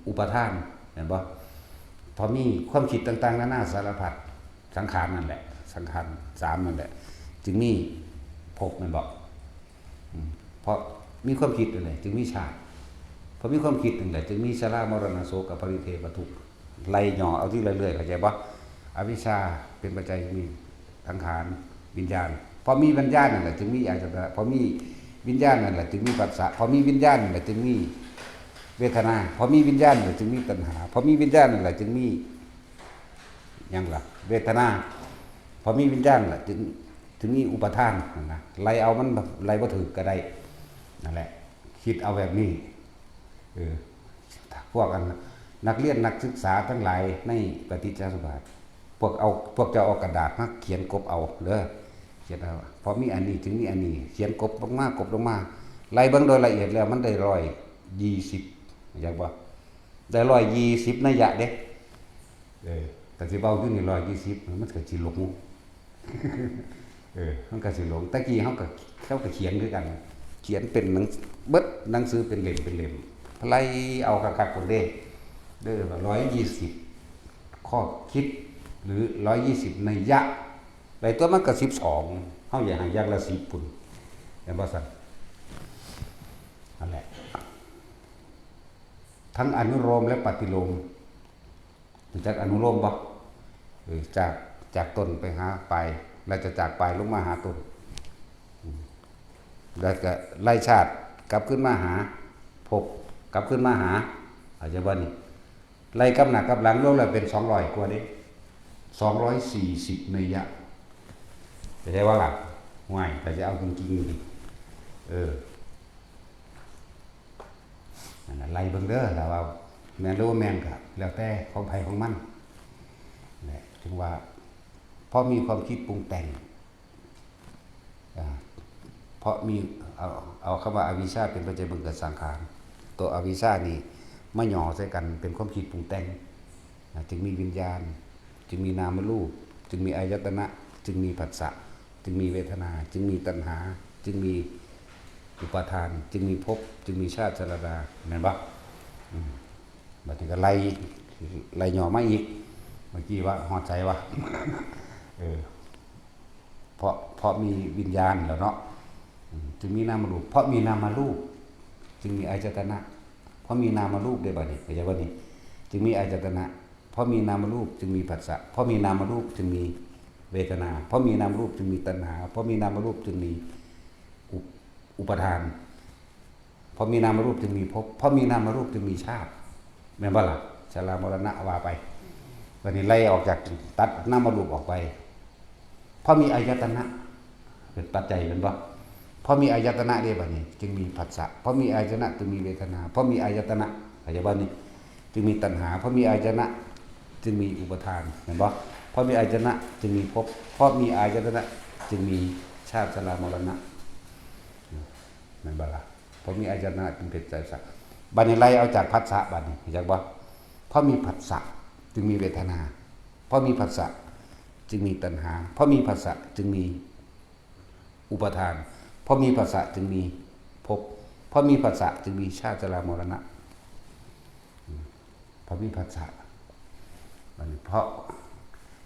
อุปาทาน เห็นบ่ พอมีความคิดต่างๆนานาสารพัด สังขารนั่นแหละ สังขารสามนั่นแหละ จึงมีภพ แม่นบ่ อืม เพราะมีความคิดนั่นแหละ จึงมีชาติ พอมีความคิดนั่นแหละ จึงมีชรามรณะโสกปริเทวทุกข์ ไล่ย่อเอาทีละเรื่อย เข้าใจบ่ อวิชชาเป็นปัจจัยมีสังขาร วิญญาณ พอมีวิญญาณนั่นแหละ จึงมีอายตนะ พอมีวิญญาณนั่นแหละ จึงมีผัสสะ พอมีวิญญาณนั่นแหละ จึงมีเวทนา พอมีวิญญาณนั่นแหละ จึงมีตัณหา พอมีวิญญาณนั่นแหละ จึงมี หยังล่ะ เวทนา พอมีวิญญาณล่ะ จึง จึงมีอุปาทานนั่นนะ ไล่เอามัน ไล่บ่ถืกก็ได้ นั่นแหละ คิดเอาแบบนี้ เออ พวกอัน นักเรียนนักศึกษาทั้งหลายในปฏิจจสมุปบาท พวกเอา พวกเจ้าเอากระดาษมาเขียนกบเอาเด้อ เขียนเอา พอมีอันนี้จึงมีอันนี้ เขียนกบลงมากบลงมา ไล่เบิ่งโดยละเอียดแล้วมันได้ร้อยยี่สิบ อยากบ่ ได้ร้อยยี่สิบนัยยะเด้ เออ แต่สิเว้าอยู่นี่ร้อยยี่สิบ มันก็สิหลง เออ มันก็สิหลง แต่กี้เฮาก็ เขาก็เขียนคือกัน เขียนเป็นหนัง เบิดหนังสือเป็นเล่มเป็นเล่ม ไล่เอาคักๆ พุ้นเด้ เด้อ ร้อยยี่สิบ ข้อคิด หรือ ร้อยยี่สิบ นัยยะ ได้ตัวมันก็ สิบสอง เฮาอยากให้อย่างละ สิบ พุ้น แม่นบ่ซั่น นั่นแหละ ทั้งอนุโลมและปฏิโลม รู้จักอนุโลมบ่ เออ จาก จากต้นไปหาปลาย แล้วจะจากปลายลงมาหาต้น อืม แล้วก็ไล่ชาติกลับขึ้นมาหาภพ กลับขึ้นมาหา อาจจะว่านี่ ไล่กลับหน้ากลับหลังรวมแล้วเป็น สองร้อย กว่าเด้ สองร้อยสี่สิบ นัยยะ เข้าใจบ่ล่ะ ห่วย ถ้าจะเอาจริงๆนี่ เออ นั่นน่ะ ไล่เบิ่งเด้อ ถ้าว่าแม่นหรือบ่แม่นก็แล้วแต่ของไผของมัน แหละ ถึงว่า พอมีความคิดปรุงแต่ง อ่า เพราะมี เอา เอาคำว่าอวิชชาเป็นปัจจัยบังเกิดสังขาร ตัวอวิชชานี่มาหย่อใส่กันเป็นความคิดปรุงแต่ง อ่า จึงมีวิญญาณ จึงมีนามรูป จึงมีอายตนะ จึงมีผัสสะ จึงมีเวทนา จึงมีตัณหา จึงมีอุปาทาน จึงมีภพ จึงมีชาติชรา แม่นบ่ อืม บัดนี้ก็ไล่ ไล่ย่อมาอีก เมื่อกี้ว่าฮอดไสวะ เออ เพราะ เพราะมีวิญญาณแล้วเนาะ อืม จึงมีนามรูป เพราะมีนามรูป จึงมีอายตนะ เพราะมีนามรูปเด้บัดนี้ เข้าใจบ่นี่ จึงมีอายตนะ เพราะมีนามรูปจึงมีผัสสะ เพราะมีนามรูปจึงมีเวทนา เพราะมีนามรูปจึงมีตัณหา เพราะมีนามรูปจึงมีอุป อุปาทาน เพราะมีนามรูปจึงมีภพ เพราะมีนามรูปจึงมีชาติ แม่นบ่ล่ะ ชรามรณะว่าไป บัดนี้ไล่ออกจาก ตัดนามรูปออกไป เพราะมีอายตนะ เป็นปัจจัยแม่นบ่ เพราะมีอายตนะเด้บัดนี้ จึงมีผัสสะ เพราะมีอายตนะจึงมีเวทนา เพราะมีอายตนะ เข้าใจบ่นี่ จึงมีตัณหา เพราะมีอายตนะ จึงมีอุปาทาน แม่นบ่ เพราะมีอายตนะจึงมีภพ เพราะมีอายตนะจึงมีชาติชรามรณะ แม่นบ่ล่ะ เพราะมีอายตนะเป็นปัจจัยสัก บัดนี้ไล่เอาจากผัสสะบัดนี้ เข้าใจบ่ เพราะมีผัสสะจึงมีเวทนา เพราะมีผัสสะจึงมีตัณหา เพราะมีผัสสะจึงมีอุปาทาน เพราะมีผัสสะจึงมีภพ เพราะมีผัสสะจึงมีชาติชรามรณะ อืม เพราะมีผัสสะ บัดนี้เพราะ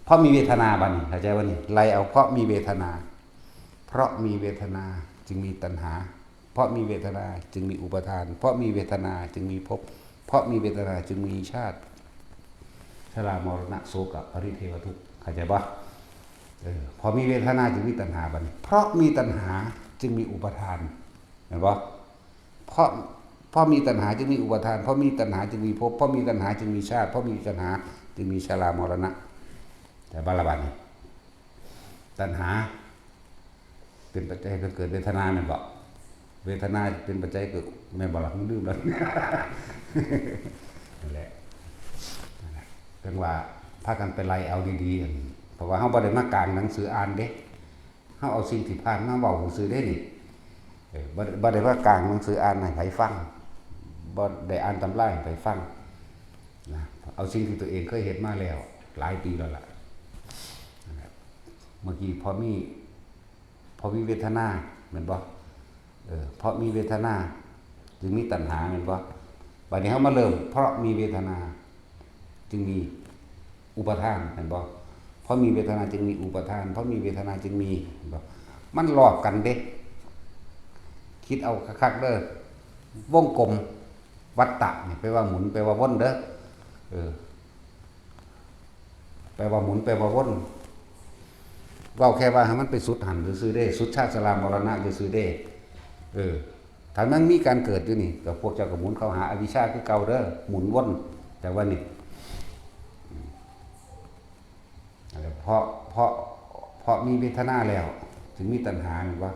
เพราะมีเวทนาบัดนี้ เข้าใจบ่นี่ ไล่เอาเพราะมีเวทนา เพราะมีเวทนาจึงมีตัณหา เพราะมีเวทนาจึงมีอุปาทาน เพราะมีเวทนาจึงมีภพ เพราะมีเวทนาจึงมีชาติ ชรามรณะโสกะปริเทวทุกข์ เข้าใจบ่ เออ พอมีเวทนาจึงมีตัณหาบัดนี้ เพราะมีตัณหาจึงมีอุปาทาน เห็นบ่ เพราะ เพราะมีตัณหาจึงมีอุปาทาน เพราะมีตัณหาจึงมีภพ เพราะมีตัณหาจึงมีชาติ เพราะมีตัณหาจึงมีชรามรณะ แต่บาลบัดนี้ ตัณหา เป็นปัจจัยให้เกิดเวทนาแม่นบ่ เวทนาเป็นปัจจัยเกิด แม่นบ่ล่ะ ผมลืมแล้ว นั่นแหละ นั่นแหละ จั่งว่าพากันไปไล่เอาดีๆ อัน เพราะว่าเฮาบ่ได้มากางหนังสืออ่านเด้ เฮาเอาสิ่งที่ผ่านมาเว้าซื่อเด้นี่ เออ บ่ บ่ได้มากางหนังสืออ่านให้ไผฟัง บ่ได้อ่านตำราให้ไผฟังนะ เอาสิ่งที่ตัวเองเคยเฮ็ดมาแล้ว หลายปีแล้วล่ะ นะครับ เมื่อกี้พอมี พอมีเวทนา แม่นบ่ เออ เพราะมีเวทนา จึงมีตัณหา แม่นบ่ บัดนี้เฮามาเริ่ม เพราะมีเวทนา จึงมีอุปาทาน แม่นบ่ เพราะมีเวทนาจึงมีอุปาทาน เพราะมีเวทนาจึงมี แม่นบ่ มันลอกกันเด้ คิดเอาคักๆเด้อ วงกลม วัฏฏะนี่แปลว่าหมุน แปลว่าวนเด้อ เออ แปลว่าหมุน แปลว่าวน เว้าแค่ว่าให้มันไปสุดหั่นซื่อๆเด้ สุดชาติชรามรณะซื่อๆเด้ เออ ถ้ามันมีการเกิดอยู่นี่ ก็พวกเจ้าก็หมุนเข้าหาอวิชชาคือเก่าเด้อ หมุนวน แต่ว่านี่ เพราะ เพราะ เพราะมีเวทนาแล้ว จึงมีตัณหา แม่นบ่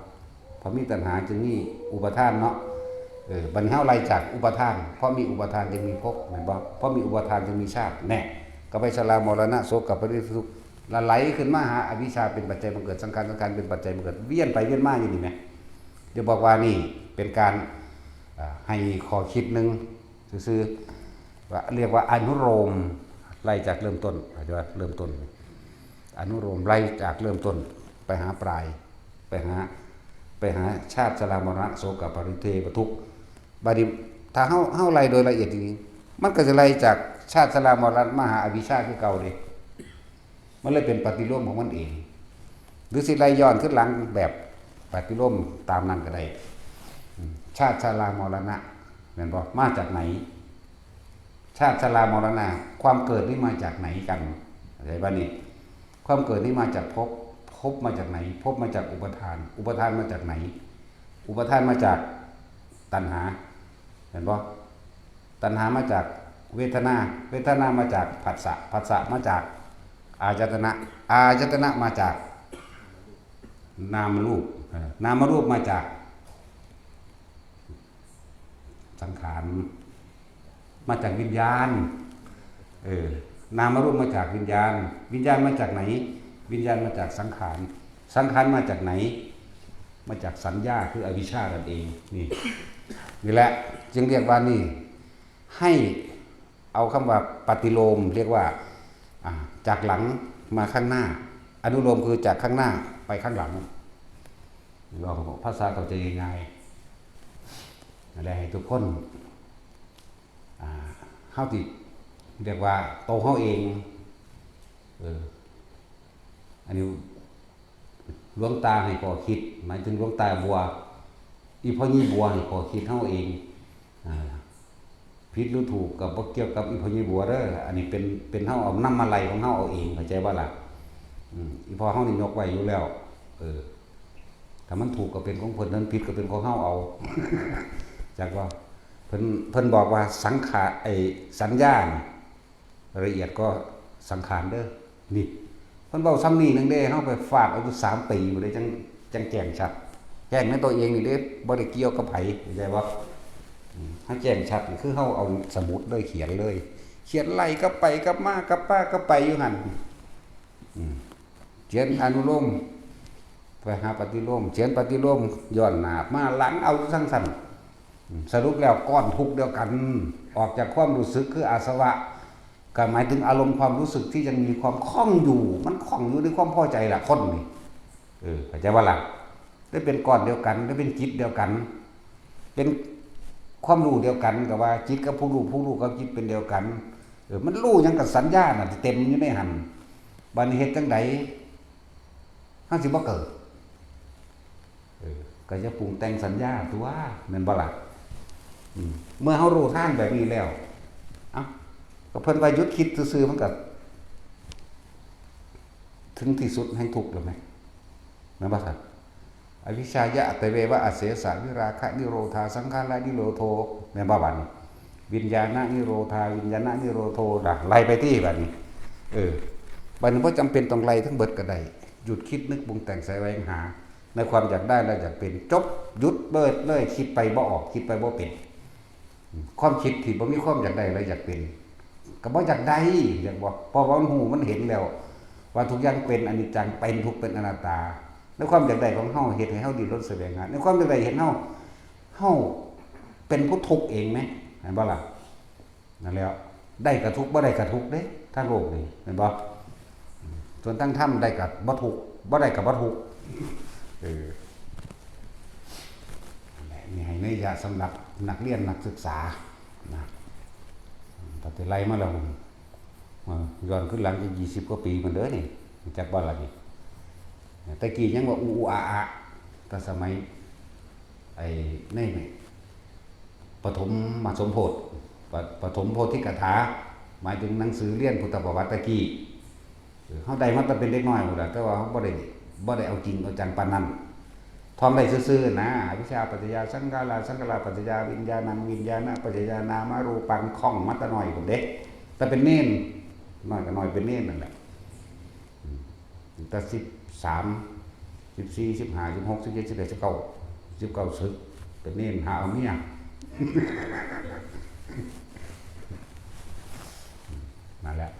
เพราะมีตัณหาจึงมีอุปาทานเนาะ เออ บัดนี้เฮาไล่จากอุปาทาน เพราะมีอุปาทานจึงมีภพ แม่นบ่ เพราะมีอุปาทานจึงมีชาติ แน่ ก็ไปชรามรณะโสกปริเทวทุกข์ ละไหลขึ้นมาหาอวิชชาเป็นปัจจัยบังเกิดสังขาร สังขารเป็นปัจจัยบังเกิด เวียนไปเวียนมาอยู่นี่แหม เดี๋ยวบอกว่านี่เป็นการ อ่า ให้ข้อคิดหนึ่งซื่อๆ ว่าเรียกว่าอนุโลม ไล่จากเริ่มต้น เข้าใจว่าเริ่มต้น อนุโลมไล่จากเริ่มต้น ไปหาปลาย ไปหา ไปหาชาติชรามรณะโสกปริเทวทุกข์ บัดนี้ถ้าเฮา เฮาไล่โดยละเอียดจริงๆ มันก็จะไล่จากชาติชรามรณะมาหาอวิชชาคือเก่าเด้ มันเลยเป็นปฏิโลมของมันเอง หรือสิไล่ย้อนขึ้นหลังแบบปฏิโลมตามนั้นก็ได้ อืม ชาติชรามรณะ แม่นบ่ มาจากไหน ชาติชรามรณะ ความเกิดนี่มาจากไหนกัน เข้าใจบ่นี่ ความเกิดนี่มาจากภพ ภพมาจากไหน ภพมาจากอุปาทาน อุปาทานมาจากไหน อุปาทานมาจากตัณหา เห็นบ่ ตัณหามาจากเวทนา เวทนามาจากผัสสะ ผัสสะมาจากอายตนะ อายตนะมาจากนามรูป เออ นามรูปมาจากสังขาร มาจากวิญญาณ เออ นามรูปมาจากวิญญาณ วิญญาณมาจากไหน วิญญาณมาจากสังขาร สังขารมาจากไหน มาจากสัญญา คืออวิชชานั่นเอง นี่ นี่แหละ จึงเรียกว่านี่ ให้เอาคำว่าปฏิโลม เรียกว่า อ่า จากหลังมาข้างหน้า อนุโลมคือจากข้างหน้าไปข้างหลัง เราภาษาเข้าใจง่ายๆ อะไรให้ทุกคน อ่า เฮาสิเรียกว่าโตเฮาเอง เออ อันนี้หลวงตาให้ข้อคิด หมายถึงหลวงตาบัว อีพ่อใหญ่บัวให้ข้อคิดเฮาเอง อ่า ผิดหรือถูกก็บ่เกี่ยวกับอีพ่อใหญ่บัวเด้อ อันนี้เป็น เป็นเฮาเอานำมาไล่ของเฮาเอาเอง เข้าใจบ่ล่ะ อืม อีพ่อเฮานี่ยกไว้อยู่แล้ว เออ ถ้ามันถูกก็เป็นของเพิ่น ถ้ามันผิดก็เป็นของเฮาเอา จักว่า เพิ่น เพิ่นบอกว่าสังขาร ไอ้สัญญานี่ ละเอียดก็สังขารเด้อ นี่ เพิ่นเว้าซ้ำนี่หนึ่งเด้ เฮาไปฟาดเอาอยู่สามปีอยู่เด้ จั่ง จั่งแจ้งชัด แจ้งในตัวเองนี่เด้ บ่ได้เกี่ยวกับไผ เข้าใจบ่ อืม ถ้าแจ้งชัดนี่คือเฮาเอาสมุดเลยเขียนเลย เขียนไล่กลับไปกลับมากลับมา กลับไปอยู่หั่น อืม เขียนอนุโลม ไปหาปฏิโลม เขียนปฏิโลม ย้อนหน้ามาหลังเอาอยู่จั่งซั่น อืม สรุปแล้วก้อนทุกข์เดียวกัน ออกจากความรู้สึกคืออาสวะ ก็หมายถึงอารมณ์ความรู้สึกที่ยังมีความข้องอยู่ มันข้องอยู่ในความพอใจล่ะ คนนี่ เออ เข้าใจบ่ล่ะ ได้เป็นก้อนเดียวกัน ได้เป็นจิตเดียวกัน เป็นความรู้เดียวกัน ก็ว่าจิตกับผู้รู้ ผู้รู้กับจิตเป็นเดียวกัน เออ มันรู้หยังกับสัญญาน่ะ เต็มอยู่ในหั่น บัดนี้เฮ็ดจั่งใด เฮาสิบ่เกิด เออ ก็อย่าปรุงแต่งสัญญาตัว แม่นบ่ล่ะ อืม เมื่อเฮารู้ทางแบบนี้แล้ว เอ้า ก็เพิ่นว่าหยุดคิดซื่อๆ มันก็ ถึงที่สุดแห่งทุกข์แล้วแหม แม่นบ่ครับ อวิชชายะอัตเววะอเสสะ วิราคะนิโรธา สังขารนิโรโธ แม่นบ่บัดนี้ วิญญาณนิโรธา วิญญาณนิโรโธ นะ ไล่ไปที่บัดนี้ เออ บัดนี้บ่จำเป็นต้องไล่ทั้งเบิดก็ได้ หยุดคิดนึกปรุงแต่งแสวงหา ในความอยากได้และอยากเป็น จบ หยุดเบิดเลย คิดไปบ่ออก คิดไปบ่เป็น ความคิดที่บ่มีความอยากได้และอยากเป็น ก็บ่อยากได้ อยากบ่ เพราะว่ามันฮู้ มันเห็นแล้ว ว่าทุกอย่างเป็นอนิจจัง เป็นทุกข์ เป็นอนัตตา ในความอยากได้ของเฮาเฮ็ดให้เฮาดิ้นรนแสวงหา ในความอยากได้เห็นเฮา เฮาเป็นผู้ทุกข์เองไหม เห็นบ่ล่ะ นั่นแหล้ว ได้กะทุกข์ บ่ได้กะทุกข์เด้ ทางโลกนี่ เห็นบ่ ส่วนทางธรรมได้กะบ่ทุกข์ บ่ได้กะบ่ทุกข์ เออ นี่ให้นัยยะสำหรับนักเรียนนักศึกษานะ ปฏิไลมาแล้ว เอ่อ ย้อนขึ้นหลังอีกยี่สิบกว่าปีมันเด้อนี่ รู้จักบ่ล่ะนี่ แต่กี้ยังว่า อู อู อา อา แต่สมัย ไอ้ ใน ปฐมมาสมโพธิ ป- ปฐมโพธิกถา หมายถึงหนังสือเรียนพุทธประวัติตะกี้ เออ เฮาได้มาแต่เป็นเด็กน้อยพุ้นล่ะ แต่ว่าเฮาบ่ได้ บ่ได้เอาจริงเอาจังปานนั้น ท่องได้ซื่อๆนะ อวิชชาปัจจยาสังขารา สังขาราปัจจยาวิญญาณัง วิญญาณปัจจยานามรูปัง คล่องมาแต่น้อยพุ้นเด้ แต่เป็นเณร น้อยก็น้อยเป็นเณรนั่นแหละ อืม ตั้งแต่สิบสาม สิบสี่ สิบห้า สิบหก สิบเจ็ด สิบแปด สิบเก้า สิบเก้า สึก เป็นเณรหาเอาเมีย นั่นแหละ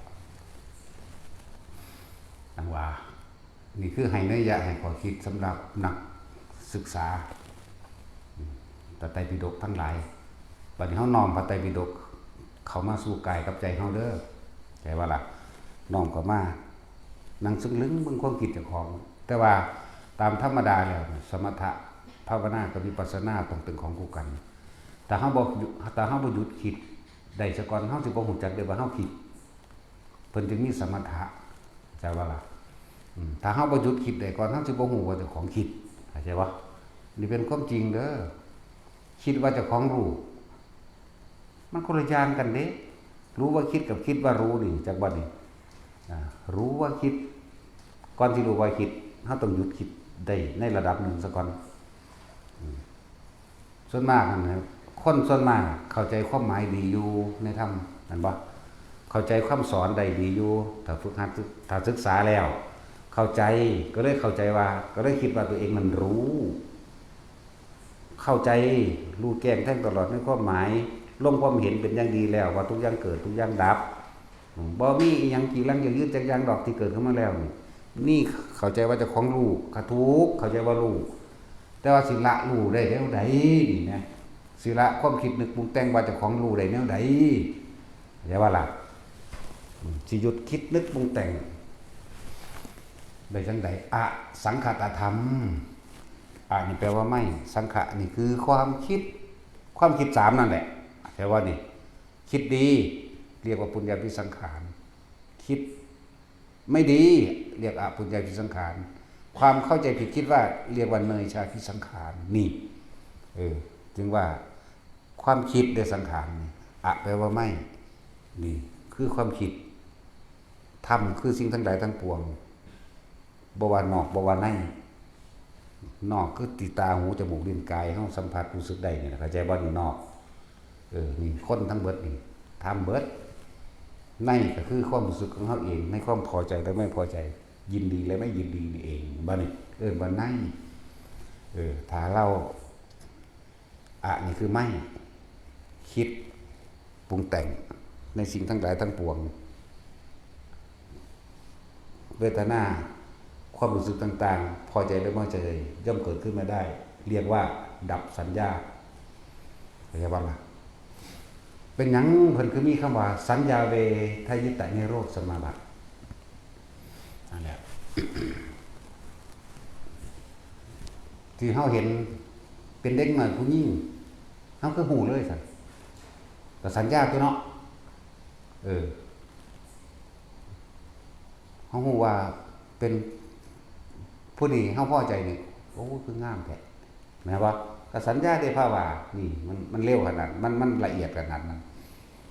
ดังว่า นี่คือให้นัยยะให้ข้อคิดสำหรับนักศึกษา พระไตรปิฎกทั้งหลาย บัดนี้เฮาน้อมพระไตรปิฎกเข้ามาสู่กายกับใจเฮาเด้อ ใช่บ่ล่ะ น้อมเข้ามา นั่งซึ่งลึงเบิ่งความคิดเจ้าของ แต่ว่าตามธรรมดาแล้วเนี่ย สมถะภาวนากับวิปัสสนาต้องเป็นของคู่กัน ถ้าเฮาบ่หยุด ถ้าเฮาบ่หยุดคิดได้ซะก่อน เฮาสิบ่ฮู้จักได้ว่าเฮาคิด เพิ่นจึงมีสมถะ ใช่บ่ล่ะ อืม ถ้าเฮาบ่หยุดคิดได้ก่อน เฮาสิบ่ฮู้ว่าเจ้าของคิด เข้าใจบ่ นี่เป็นความจริงเด้อ คิดว่าเจ้าของรู้ มันคนละอย่างกันเด้ รู้ว่าคิดกับคิดว่ารู้นี่ จักบ่นี่ อ่า รู้ว่าคิด ก่อนที่รู้ว่าคิด เฮาต้องหยุดคิดได้ในระดับหนึ่งซะก่อน อืม ส่วนมากนั่นนะ คนส่วนมากเข้าใจความหมายดีอยู่ในธรรม แม่นบ่ เข้าใจคำสอนได้ดีอยู่ ถ้าฝึกหัด ถ้าศึกษาแล้ว เข้าใจ ก็เลยเข้าใจว่า ก็เลยคิดว่าตัวเองมันรู้ เข้าใจ รู้แจ้งแทงตลอดในความหมาย ลงความเห็นเป็นอย่างดีแล้ว ว่าทุกอย่างเกิด ทุกอย่างดับ อืม บ่มีอิหยังจีรังยั่งยืนจักอย่างดอกที่เกิดขึ้นมาแล้วนี่ นี่เข้าใจว่าเจ้าของรู้ ก็ถูก เข้าใจว่ารู้ แต่ว่าสิละรู้ได้แนวใดนี่นะ สิละความคิดนึกปรุงแต่งว่าเจ้าของรู้ได้แนวใด เข้าใจบ่ล่ะ อืม สิหยุดคิดนึกปรุงแต่งได้จังใด อสังขตธรรม อะนี่แปลว่าไม่ สังขะนี่คือความคิด ความคิดสามนั่นแหละ เข้าใจบ่นี่ คิดดี เรียกว่าปุญญาภิสังขาร คิดไม่ดี เรียกอปุญญาภิสังขาร ความเข้าใจผิดคิดว่า เรียกว่าเนยชาภิสังขาร นี่ เออ จึงว่าความคิดเด้อสังขารนี่ อะแปลว่าไม่ นี่ คือความคิด ธรรมคือสิ่งทั้งหลายทั้งปวง บ่ว่านอก บ่ว่าใน นอกคือที่ตา หู จมูก ลิ้น กาย เฮาสัมผัสรู้สึกได้นี่แหละ เข้าใจบ่นี่นอก เออ นี่คนทั้งเบิดนี่ ธรรมเบิด ในก็คือความรู้สึกของเฮาเอง ในความพอใจและไม่พอใจ ยินดีและไม่ยินดีนี่เอง บ่นี่ เอิ้นว่าใน เออ ถ้าเรา อะนี่คือไม่ คิด ปรุงแต่ง ในสิ่งทั้งหลายทั้งปวง เวทนา ความรู้สึกต่างๆ พอใจและไม่พอใจ ย่อมเกิดขึ้นมาได้ เรียกว่าดับสัญญา เข้าใจบ่ล่ะ เป็นหยังเพิ่นคือมีคำว่า สัญญาเวทยิตานิโรธสมาบัติ นั่นแหละ ที่เฮาเห็นเป็นเด็กน้อยผู้หญิง เฮาคือฮู้เลยซั่น ก็สัญญาตั๊วเนาะ เออ เฮาฮู้ว่าเป็นผู้นี้ เฮาพอใจนี่ โอ้ คืองามแท้ แม่นบ่ ก็สัญญาเด้ ภาวา นี่ มัน มันเร็วขนาด มัน มันละเอียดขนาดนั้น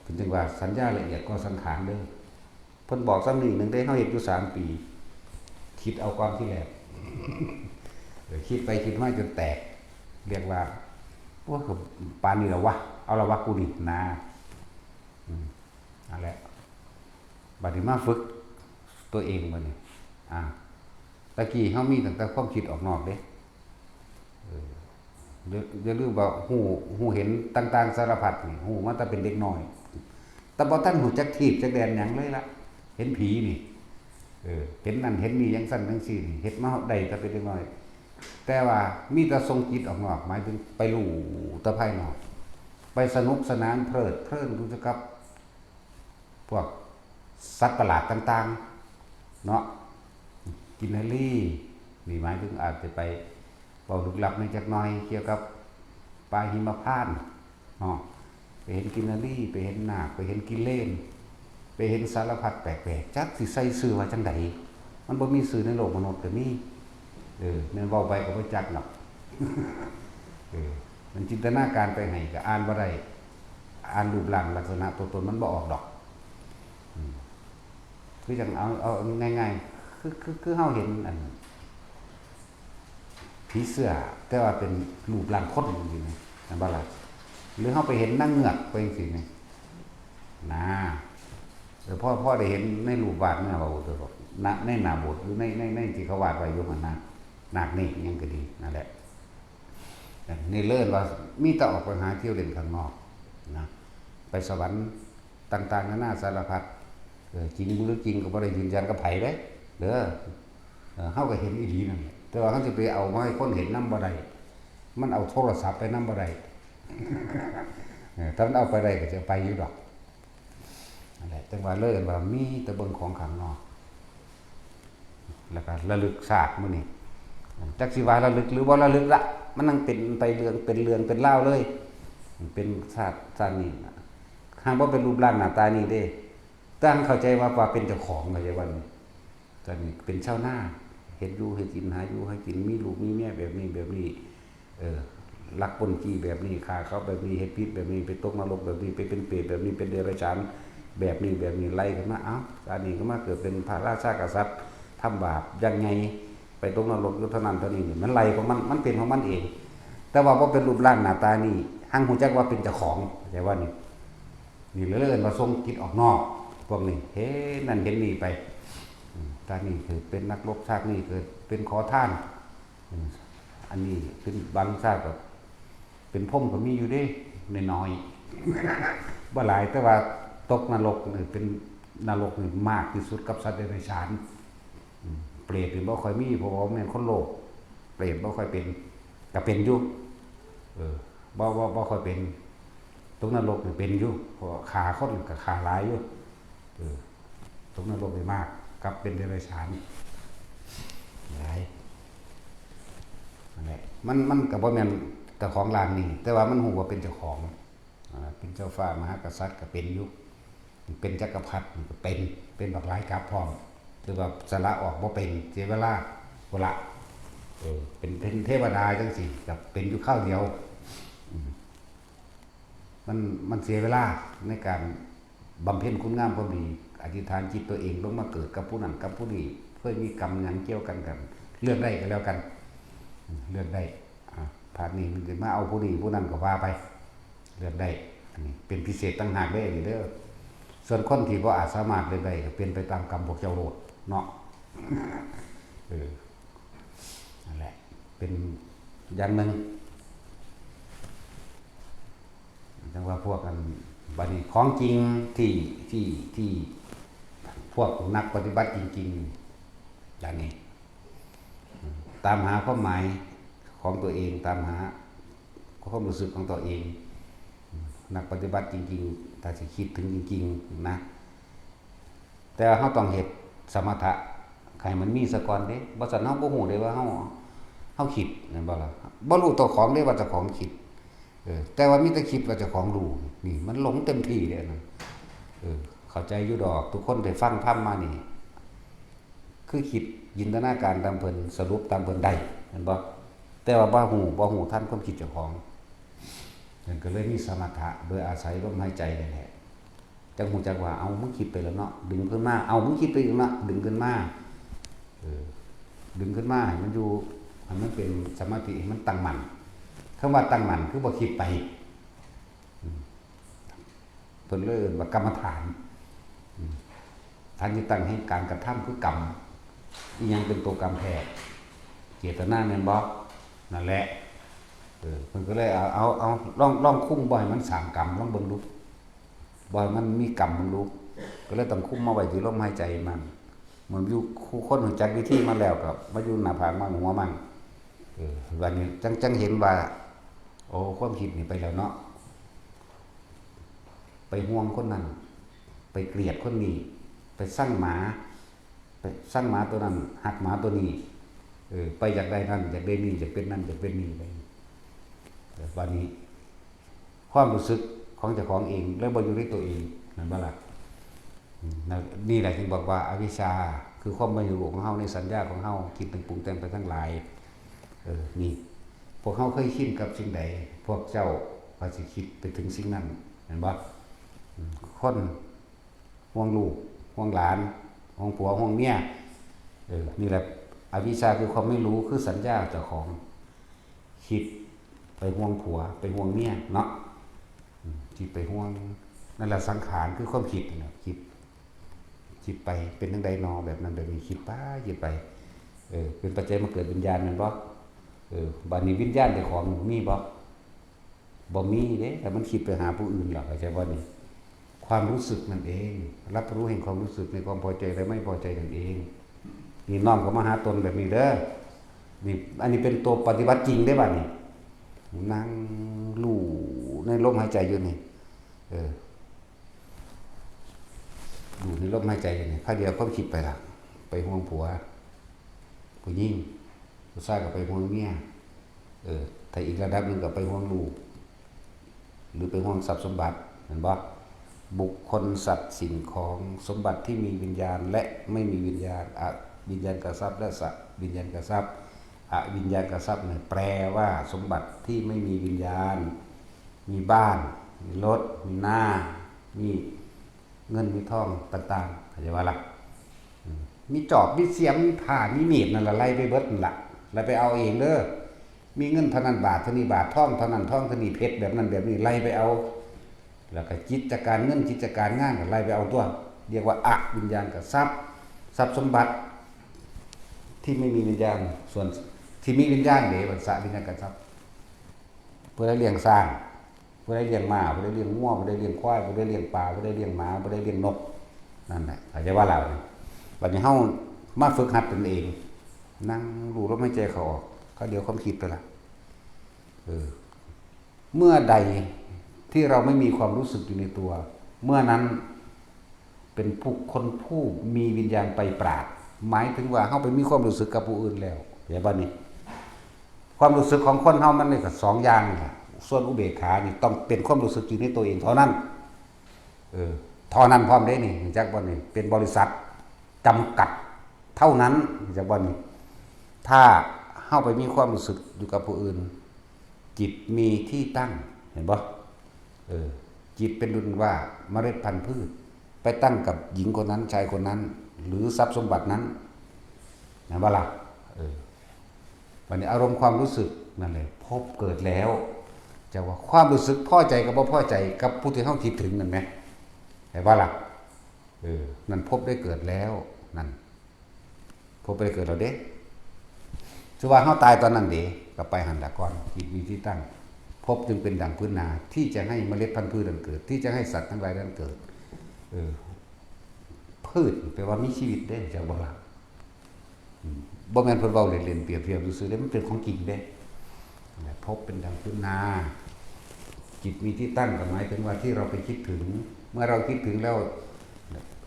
เพิ่นจึงว่าสัญญาละเอียดกว่าสังขารเด้อ เพิ่นบอกส่ำนี้หนึ่งเด้ เฮาเฮ็ดอยู่สามปี คิดเอาก่อนทีแรก เออ คิดไปคิดมาจนแตก เรียกว่า โอ้ย ปานนี้แล้ววะ เอาละวะ กูนี่นะ อืม นั่นแหละ บัดนี้มาฝึกตัวเองบัดนี้ อ่า ตะกี้เฮามีตั้งแต่ความคิดออกนอกเด้ เออ อย่า อย่าลืมว่าฮู้ ฮู้เห็นต่างๆสารพัดนี่ ฮู้มาแต่เป็นเด็กน้อย แต่บ่ทันฮู้จักถีบจักแดนหยังเลยละ เห็นผีนี่ เออ เห็นนั่นเห็นนี่จั่งซั้นจั่งซี้นี่ เฮ็ดมาได้แต่เป็นเด็กน้อย แต่ว่ามีแต่ส่งจิตออกนอก หมายถึงไปรู้แต่ภายนอก ไปสนุกสนานเพลิดเพลินอยู่กับพวกสัตว์ประหลาดต่างๆ เนาะ กินนารี นี่หมายถึงอาจจะไปเว้าลึกลับในจักหน่อยเกี่ยวกับป่าหิมพานต์ เนาะ ไปเห็นกินนารี ไปเห็นนาค ไปเห็นกิเลน ไปเห็นสารพัดแปลกๆ จักสิใส่ชื่อว่าจั่งใด มันบ่มีชื่อในโลกมนุษย์ก็มี เออ แม่นเว้าไปก็บ่จักดอก เออ มันจินตนาการไปให้ก็อ่านบ่ได้ อ่านรูปร่างลักษณะตัวตนมันบ่ออกดอก อืม คือจั่งเอา เอาง่ายๆ คือ คือ คือเฮาเห็นอัน ผีเสื้อ แต่ว่าเป็นรูปร่างคนจั่งซี้นะ แม่นบ่ล่ะ หรือเฮาไปเห็นนางเงือกไปจั่งซี้นะ นะ เออ พอ พอได้เห็นในรูปวาดเงาเอาเถอะ นะ ในหน้าโบสถ์ หรือใน ใน ในที่เขาวาดไว้อยู่หั่นนะ นาคเนกอิหยังก็ดี นั่นแหละ นี่เลยว่ามีแต่ออกไปหาเที่ยวเล่นข้างนอกนะ ไปสวรรค์ต่างๆ นานาสารพัด เออ จริงบ่จริงก็บ่ได้ยืนยันกับไผเด้ เด้อ เออ เฮาก็เห็นอีหลีนั่นแหละ แต่ว่าเฮาสิไปเอามาให้คนเห็นนำบ่ได้ มันเอาโทรศัพท์ไปนำบ่ได้ เออ ถ้ามันเอาไปได้ก็จะไปอยู่ดอก นั่นแหละ จั่งว่าเลยว่ามีแต่เบิ่งของข้างนอก แล้วก็ระลึกชาติมื้อนี้ จักสิว่าระลึกหรือบ่ระลึกละ มันยังเป็นไปเรื่องเป็นเรื่องเป็นราวเลย เป็นชาติ ชาตินี้นะ หากบ่เป็นรูปร่างหน้าตานี้เด้ แต่หั้นเข้าใจว่า ว่าเป็นเจ้าของ เข้าใจว่านี่ ตอนนี้เป็นชาวนา เฮ็ดอยู่เฮ็ดกิน หาอยู่หากิน มีลูกมีเมียแบบนี้แบบนี้ เออ ลักปล้นจี้แบบนี้ ฆ่าเขาแบบนี้ เฮ็ดผิดแบบนี้ ไปตกนรกแบบนี้ ไปเป็นเปรตแบบนี้ เป็นเดรัจฉานแบบนี้แบบนี้ ไล่กันมา เอ้า อันนี้ก็มาเกิดเป็นพระราชากษัตริย์ ทำบาปอย่างไง ไปตกนรกอยู่เท่านั้นเท่านี้นี่ มันไล่ของมัน มันเป็นของมันเอง แต่ว่าบ่เป็นรูปร่างหน้าตานี่ หั้นฮู้จักว่าเป็นเจ้าของ เข้าใจว่านี่ นี่เลยเอิ้นว่าส่งจิตออกนอก พวกนี้ เห็นนั่นเห็นนี่ไป อืม ชาตินี้เกิดเป็นนักรบ ชาตินี้เกิดเป็นขอทาน อืม อันนี้เป็นบางชาติก็เป็นพรหมก็มีอยู่เด้ น้อยๆ บ่หลาย แต่ว่าตกนรกนี่เป็นนรกนี่มากที่สุดกับสัตว์เดรัจฉาน อืม เปรตนี่บ่ค่อยมี เพราะว่าแม่นคนโลภ เปรตบ่ค่อยเป็น ก็เป็นอยู่ เออ บ่ บ่ บ่ค่อยเป็น ตกนรกนี่เป็นอยู่ เพราะว่าฆ่าคนก็ฆ่าหลายอยู่ เออ ตกนรกนี่มาก กับเป็นเดรัจฉานหลาย นั่นแหละ มัน มันก็บ่แม่นเจ้าของร่างนี่ แต่ว่ามันฮู้ว่าเป็นเจ้าของ อ่า เป็นเจ้าฟ้ามหากษัตริย์ก็เป็นอยู่ เป็นจักรพรรดิก็เป็น เป็นบักหลายกับพร้อม คือว่าสละออกบ่เป็น เสียเวลา พุ้นละ เออ เป็น เป็นเทวดาจั่งซี้ ก็เป็นอยู่คราวเดียว อืม มัน มันเสียเวลาในการบำเพ็ญคุณงามความดี อธิษฐานจิตตัวเองลงมาเกิดกับผู้นั้นกับผู้นี้ เคยมีกรรมหยังเกี่ยวกันกัน เลือกได้ก็แล้วกัน เลือกได้ อ่า พาดนี้มันสิมาเอาผู้นี้ผู้นั้นก็ว่าไป เลือกได้ อันนี้เป็นพิเศษต่างหากเด้อ อันนี้เด้อ ส่วนคนที่บ่อาจสามารถเลือกได้ก็เป็นไปตามกรรมพวกเจ้าโลดเนาะ เออ นั่นแหละ เป็นอย่างหนึ่ง จั่งว่าพวกอัน บัดนี้ของจริงที่ ที่ ที่พวกนักปฏิบัติจริงๆ อย่างนี้ ตามหาความหมายของตัวเอง ตามหาความรู้สึกของตัวเอง นักปฏิบัติจริงๆ ถ้าสิคิดถึงจริงๆ นะ แต่ว่าเราต้องเฮ็ดสมถะให้มันมีซะก่อนเด้ บ่ซั้นเราบ่ฮู้เด้ว่าเรา เราคิด แม่นบ่ล่ะ บ่รู้เจ้าของเด้ว่าเจ้าของคิด เออ แต่ว่ามีแต่คิดว่าเจ้าของรู้ นี่มันหลงเต็มที่เด้อันนั้น เออ เข้าใจอยู่ดอก ทุกคนได้ฟังธรรมมานี่ คือคิดจินตนาการตามเพิ่น สรุปตามเพิ่นได้ แม่นบ่ แต่ว่าบ่ฮู้ บ่ฮู้ทันความคิดเจ้าของ นั่นก็เลยมีสมถะโดยอาศัยลมหายใจนี่แหละ จั่งฮู้จักว่า เอ้า มึงคิดไปแล้วเนาะ ดึงขึ้นมา เอ้า มึงคิดไปอีกเนาะ ดึงขึ้นมา เออ ดึงขึ้นมาให้มันอยู่ ให้มันเป็นสมาธิ ให้มันตั้งมั่น คำว่าตั้งมั่นคือบ่คิดไป อืม เพิ่นเลยเอิ้นว่ากรรมฐาน อืม ฐานที่ตั้งแห่งการกระทำคือกรรม อีหยังเป็นตัวกรรมแท้ เจตนาแม่นบ่ นั่นแหละ เออ เพิ่นก็เลยเอา เอา เอา ลอง ลองคุมบ่ให้มันสร้างกรรม ลองเบิ่งดู บ่ให้มันมีกรรมเบิ่งดู ก็เลยต้องคุมมาไว้ที่ลมหายใจมัน เหมือนอยู่คู่คนรู้จักวิธีมาแล้วก็มาอยู่หน้าผากมั่งหัวมั่ง เออ วันนี้จังจังเห็นว่า โอ้ ความคิดนี่ไปแล้วเนาะ ไปห่วงคนนั้น ไปเกลียดคนนี้ ไปซังหมา ไปซังหมาตัวนั้น หักหมาตัวนี้ เออ ไปอยากได้นั่น อยากได้นี่ อยากเป็นนั่น อยากเป็นนี่ไป เออ วันนี้ ความรู้สึกของเจ้าของเอง แล้วบ่อยู่ในตัวเอง นั่นบ่ล่ะ อืม นั่น นี่แหละจึงบอกว่าอวิชชา คือความไม่รู้ของเฮาในสัญญาของเฮา คิดนึกปรุงแต่งไปทั้งหลาย เออ นี่ พวกเฮาเคยชินกับสิ่งใด พวกเจ้าก็สิคิดไปถึงสิ่งนั้น แม่นบ่ อืม คนห่วงลูก ห่วงหลาน ห่วงผัว ห่วงเมีย เออ นี่แหละ อวิชชาคือความไม่รู้ คือสัญญาเจ้าของ คิดไปห่วงผัว ไปห่วงเมียเนาะ อืม คิดไปห่วง นั่นแหละสังขาร คือความคิดนั่นแหละ คิด คิดไป เป็นจั่งใดนอ แบบนั้นแบบนี้ คิดไป คิดไป เออ เป็นปัจจัยมาเกิดวิญญาณแม่นบ่ เออ บัดนี้วิญญาณเจ้าของมีบ่ บ่มีเด้ แต่มันคิดไปหาผู้อื่นหรอก เข้าใจบ่นี่ ความรู้สึกนั่นเอง รับรู้แห่งความรู้สึกในความพอใจและไม่พอใจนั่นเอง นี่น้อมเข้ามาหาตนแบบนี้เด้อ นี่ อันนี้เป็นตัวปฏิบัติจริงเด้บัดนี้ นั่งรู้ในลมหายใจอยู่นี่ เออ รู้ในลมหายใจอยู่นี่ คราวเดียวความคิดไปละ ไปห่วงผัว ผู้หญิง ผู้ชายก็ไปห่วงเมีย เออ ถ้าอีกระดับหนึ่งก็ไปห่วงลูก หรือไปห่วงทรัพย์สมบัติ แม่นบ่ บุคคล สัตว์ สิ่งของ สมบัติที่มีวิญญาณและไม่มีวิญญาณ อวิญญาณกทรัพย์และสวิญญาณกทรัพย์ อวิญญาณกทรัพย์เนี่ยแปลว่าสมบัติที่ไม่มีวิญญาณ มีบ้าน มีรถ มีนา มีเงิน มีทองต่างๆ เข้าใจบ่ล่ะ อืม มีจอบ มีเสียม มีผ้า มีมีด นั่นล่ะ ไล่ไปเบิดนั่นล่ะ ไล่ไปเอาเองเด้อ มีเงินเท่านั้นบาท เท่านี้บาท ทองเท่านั้น ทองเท่านี้ เพชรแบบนั้นแบบนี้ ไล่ไปเอา แล้วก็กิจการเงิน กิจการงานก็ไล่ไปเอาตัว เรียกว่าอวิญญาณกทรัพย์ ทรัพย์สมบัติ ที่ไม่มีวิญญาณ ส่วนที่มีวิญญาณเด้ มันสวิญญาณกทรัพย์ ผู้ใดเลี้ยงช้าง ผู้ใดเลี้ยงม้า ผู้ใดเลี้ยงงัว ผู้ใดเลี้ยงควาย ผู้ใดเลี้ยงปลา ผู้ใดเลี้ยงหมา ผู้ใดเลี้ยงนก นั่นแหละ เข้าใจบ่ล่ะ บัดนี้เฮามาฝึกหัดตนเอง นั่งรู้ลมหายใจเข้าออก คราวเดียวความคิดไปละ เออ เมื่อใดที่เราไม่มีความรู้สึกอยู่ในตัว เมื่อนั้นเป็นผู้คนผู้มีวิญญาณไปปราด หมายถึงว่าเฮาไปมีความรู้สึกกับผู้อื่นแล้ว เข้าใจบ่นี่ ความรู้สึกของคนเฮามันมีแค่สองอย่างนี่แหละ ส่วนอุเบกขานี่ต้องเป็นความรู้สึกอยู่ในตัวเองเท่านั้น เออ เท่านั้นพร้อมเด้นี่ รู้จักบ่นี่ เป็นบริษัทจำกัดเท่านั้น รู้จักบ่นี่ ถ้าเฮาไปมีความรู้สึกอยู่กับผู้อื่น จิตมีที่ตั้ง เห็นบ่ เออ จิตเป็นดุลว่าเมล็ดพันธุ์พืช ไปตั้งกับหญิงคนนั้น ชายคนนั้น หรือทรัพย์สมบัตินั้น เห็นบ่ล่ะ เออ บัดนี้อารมณ์ความรู้สึกนั่นแหละ ภพเกิดแล้ว จักว่าความรู้สึกพอใจกับบ่พอใจกับผู้ที่เฮาคิดถึงนั่นแหม เห็นบ่ล่ะ เออ นั่นภพได้เกิดแล้ว นั่น ภพได้เกิดแล้วเด้ ถือว่าเฮาตายตอนนั้นเด้ ก็ไปหั่นล่ะก่อน จิตมีที่ตั้ง ภพจึงเป็นดังพื้นนา ที่จะให้เมล็ดพันธุ์พืชนั้นเกิด ที่จะให้สัตว์ทั้งหลายนั้นเกิด เออ พืชแปลว่ามีชีวิตเด้ จักบ่ล่ะ อืม บ่แม่นเพิ่นเว้าเล่นๆ เปรียบเทียบซื่อๆเด้ มันเป็นของจริงเด้ ภพเป็นดังพื้นนา จิตมีที่ตั้งก็หมายถึงว่าที่เราไปคิดถึง เมื่อเราคิดถึงแล้ว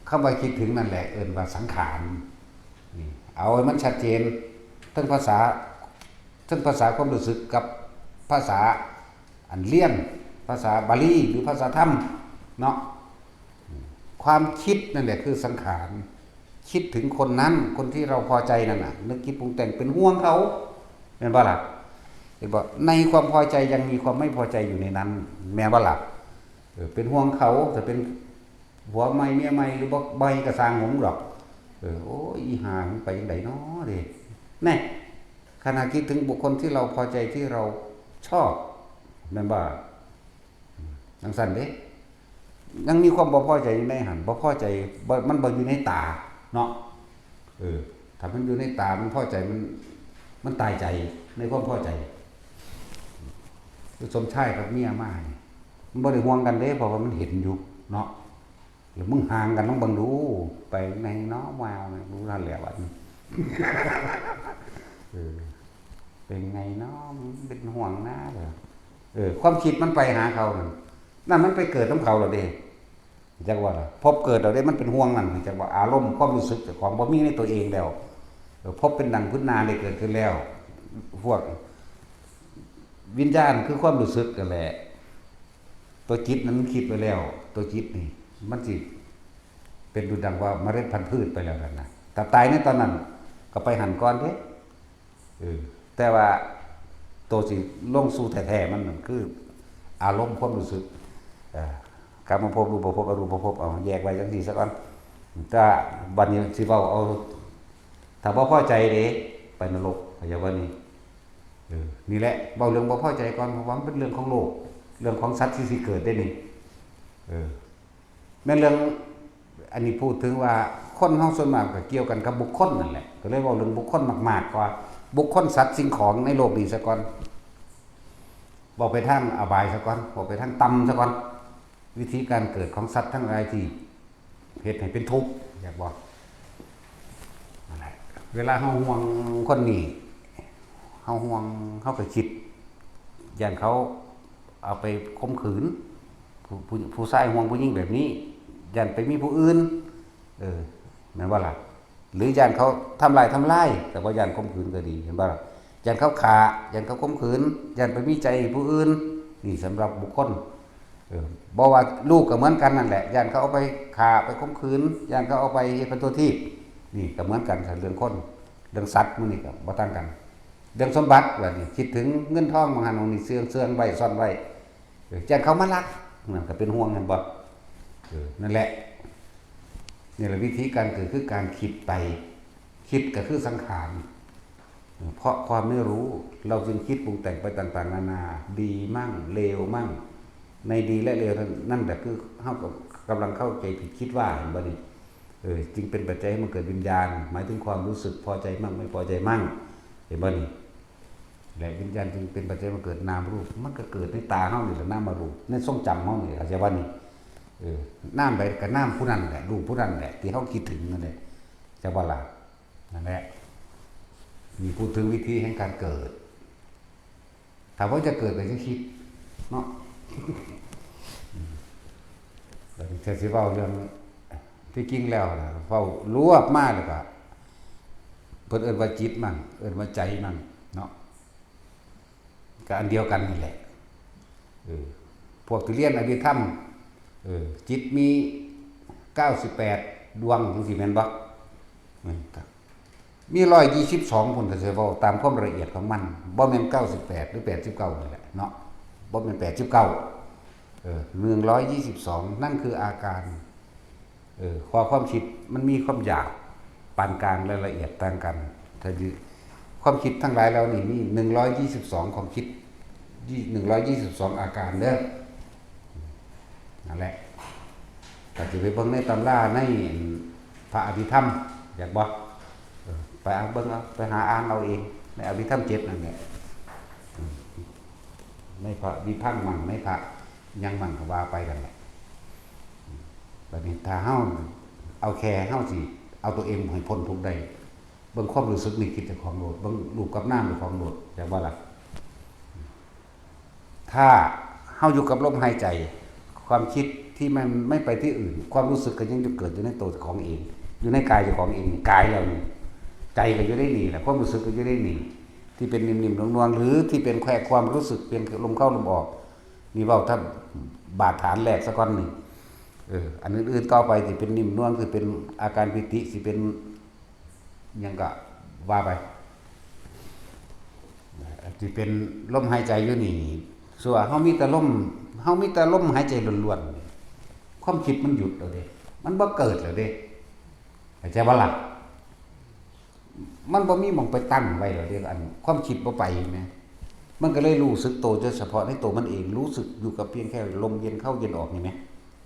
คำว่าคิดถึงนั่นแหละเอิ้นว่าสังขาร นี่ เอาให้มันชัดเจน ทั้งภาษา ทั้งภาษาความรู้สึกกับภาษาอันเรียน ภาษาบาลีหรือภาษาธรรมเนาะ ความคิดนั่นแหละคือสังขาร คิดถึงคนนั้น คนที่เราพอใจนั่นน่ะ นึกคิดปรุงแต่งเป็นห่วงเขา แม่นบ่ล่ะ เห็นบ่ ในความพอใจยังมีความไม่พอใจอยู่ในนั้น แม่นบ่ล่ะ เออ เป็นห่วงเขา แต่เป็นผัวใหม่เมียใหม่หรือบ่ใหม่ก็ซ่างหงดอก เออ โอ้ย อีห่ามันไปจั่งใดน้อเด้ แน่ ขณะคิดถึงบุคคลที่เราพอใจที่เราชอบ แม่นบ่ จั่งซั้นเด้ ยังมีความบ่พอใจอยู่ในหั่น บ่พอใจ บ่ มันบ่อยู่ในตาเนาะ เออ ถ้ามันอยู่ในตา มันพอใจ มัน มันตายใจในความพอใจ คือสมชายกับเมียมานี่ มันบ่ได้ห่วงกันเด้ เพราะว่ามันเห็นอยู่เนาะ หรือมึงห่างกันลองเบิ่งดู ไปไงเนาะว่า รู้ทันแล้วบัดนี้ เออ เป็นไงเนาะ เป็นห่วงนะเหรอ เออ ความคิดมันไปหาเขานั่น นั่นมันไปเกิดนำเขาแล้วเด้ จักว่าล่ะ พบเกิดแล้วเด้ มันเป็นห่วงนั่น จักว่าอารมณ์ความรู้สึกเจ้าของบ่มีในตัวเองแล้ว เออ พบเป็นดังพื้นนาได้เกิดขึ้นแล้ว พวกวิญญาณคือความรู้สึกนั่นแหละ ตัวจิตนั้นมันคิดไว้แล้ว ตัวจิตนี่ มันสิเป็นดุจดังว่าเมล็ดพันธุ์พืชไปแล้วนั่นนะ ถ้าตายในตอนนั้น ก็ไปหั่นก่อนเด้ เออ แต่ว่าตัวสิลงสู่แท้ๆมันนั่นคืออารมณ์ความรู้สึก เอ่อ กามภพ รูปภพ อรูปภพ เอาแยกไว้จังซี่ซะก่อน ถ้าบัดนี้สิเว้าเอา ถ้าบ่พอใจเด้ ไปนรก เข้าใจบ่นี่ เออ นี่แหละ เว้าเรื่องบ่พอใจก่อน เพราะว่ามันเป็นเรื่องของโลก เรื่องของสัตว์ที่สิเกิดได้นี่ เออ แม่นเรื่อง อันนี้พูดถึงว่าคนเฮาส่วนมากก็เกี่ยวกันกับบุคคลนั่นแหละ ก็เลยเว้าเรื่องบุคคลมากๆ กว่า บุคคล สัตว์ สิ่งของในโลกนี้ซะก่อน เว้าไปทางอบายซะก่อน เว้าไปทางต่ำซะก่อน วิธีการเกิดของสัตว์ทั้งหลายที่เฮ็ดให้เป็นทุกข์ อยากบอก นั่นแหละ เวลาเฮาห่วงคนนี้ เฮาห่วง เฮาก็คิด ย้านเขาเอาไปข่มขืน ผู้ ผู้ ผู้ชายห่วงผู้หญิงแบบนี้ ย้านไปมีผู้อื่น เออ แม่นบ่ล่ะ หรือย้านเขาทำลาย ทำลาย แต่ว่าย้านข่มขืนก็ดี เห็นบ่ล่ะ ย้านเขาฆ่า ย้านเขาข่มขืน ย้านไปมีใจผู้อื่น นี่สำหรับบุคคล เออ บ่ว่าลูกก็เหมือนกันนั่นแหละ ย้านเขาเอาไปฆ่า ไปข่มขืน ย้านเขาเอาไปเฮ็ดเป็นตัวทีบ นี่ก็เหมือนกัน เรื่องคน เรื่องสัตว์หมู่นี้ก็บ่ต่างกัน เรื่องสมบัติว่านี่ คิดถึงเงินทอง บางหันของนี่ เสื่อง เสื่องไว้ ซ่อนไว้ เออ ย้านเขามาลัก นั่นก็เป็นห่วง แม่นบ่ เออ นั่นแหละ นี่แหละวิธีการเกิดคือการคิดไป คิดก็คือสังขาร เพราะความไม่รู้ เราจึงคิดปรุงแต่งไปต่างๆนานา ดีมั่ง เลวมั่ง ในดีและเลวนั้น นั่นแหละคือเฮาก็กำลังเข้าใจผิด คิดว่า เห็นบ่นี่ เออ จึงเป็นปัจจัยให้มันเกิดวิญญาณ หมายถึงความรู้สึกพอใจมั่ง ไม่พอใจมั่ง เห็นบ่นี่ และวิญญาณจึงเป็นปัจจัยมาเกิดนามรูป มันก็เกิดในตาเฮานี่แหละ นามรูป ในทรงจำเฮานี่ เข้าใจบ่นี่ เออ นามใดก็นามผู้นั้นแหละ รูปผู้นั้นแหละ ที่เฮาคิดถึงนั่นแหละ เข้าใจบ่ล่ะ นั่นแหละ นี่พูดถึงวิธีแห่งการเกิด ถ้าว่าจะเกิดก็จะคิด เนาะ บัดนี้ถ้าสิเว้าเรื่อง ที่จริงแล้วนะ เว้ารวบมาแล้วก็ เพิ่นเอิ้นว่าจิตมั่ง เอิ้นว่าใจมั่ง เนาะ ก็อันเดียวกันนี่แหละ เออ พวกที่เรียนอภิธรรม เออ จิตมีเก้าสิบแปดดวง จังซี้แม่นบ่ แม่นครับ มีร้อยยี่สิบสองพุ้น ถ้าสิเว้าตามความละเอียดของมัน บ่แม่นเก้าสิบแปดหรือแปดสิบเก้านี่แหละเนาะ บ่แม่นแปดสิบเก้า เออ หนึ่งร้อยยี่สิบสอง นั่นคืออาการ เออ ข้อความคิดมันมีความหยาบ ปานกลาง และละเอียดต่างกัน ถ้าสิ ความคิดทั้งหลายเหล่านี้มีหนึ่งร้อยยี่สิบสองความคิด ยี่ หนึ่งร้อยยี่สิบสองอาการเด้อ นั่นแหละ ก็สิไปเบิ่งในตำราในพระอภิธรรม อยากบ่ เออ ไปอ่านเบิ่งเอา ไปหาอ่านเอาเอง ในอภิธรรมเจ็ดนั่นแหละ อืม ในพระวิพังค์มั่ง ในพระหยังมั่งก็ว่าไปนั่นแหละ อืม บัดนี้ถ้าเฮาเอาแค่เฮาสิเอาตัวเองให้พ้นทุกข์ได้ เบิ่งความรู้สึกนึกคิดเจ้าของโลด เบิ่งรูปกับนามเจ้าของโลด อยากบ่ล่ะ ถ้าเฮาอยู่กับลมหายใจ ความคิดที่มันไม่ไปที่อื่น ความรู้สึกก็ยังจะเกิดอยู่ในตัวเจ้าของเอง อยู่ในกายเจ้าของเอง กายเรานี่ ใจก็อยู่ในนี่แหละ ความรู้สึกก็อยู่ในนี่ ที่เป็นนิ่มๆนวลๆ หรือที่เป็นแค่ความรู้สึกเพียงลมเข้าลมออก นี่เว้าถ้าบาดฐานแรกซะก่อนนี่ เออ อันอื่นๆต่อไปสิเป็นนิ่มนวล สิเป็นอาการปีติ สิเป็นหยังก็ว่าไป สิเป็นลมหายใจอยู่นี่ ส่วนเฮามีแต่ลม เฮามีแต่ลมหายใจล้วนๆ ความคิดมันหยุดแล้วเด้ มันบ่เกิดแล้วเด้ เข้าใจบ่ล่ะ มันบ่มีหม่องไปตั้งไว้แล้วเด้ อันความคิดบ่ไปแหม มันก็เลยรู้สึกโตโดยเฉพาะในตัวมันเอง รู้สึกอยู่กับเพียงแค่ลมเย็นเข้าเย็นออกนี่แหม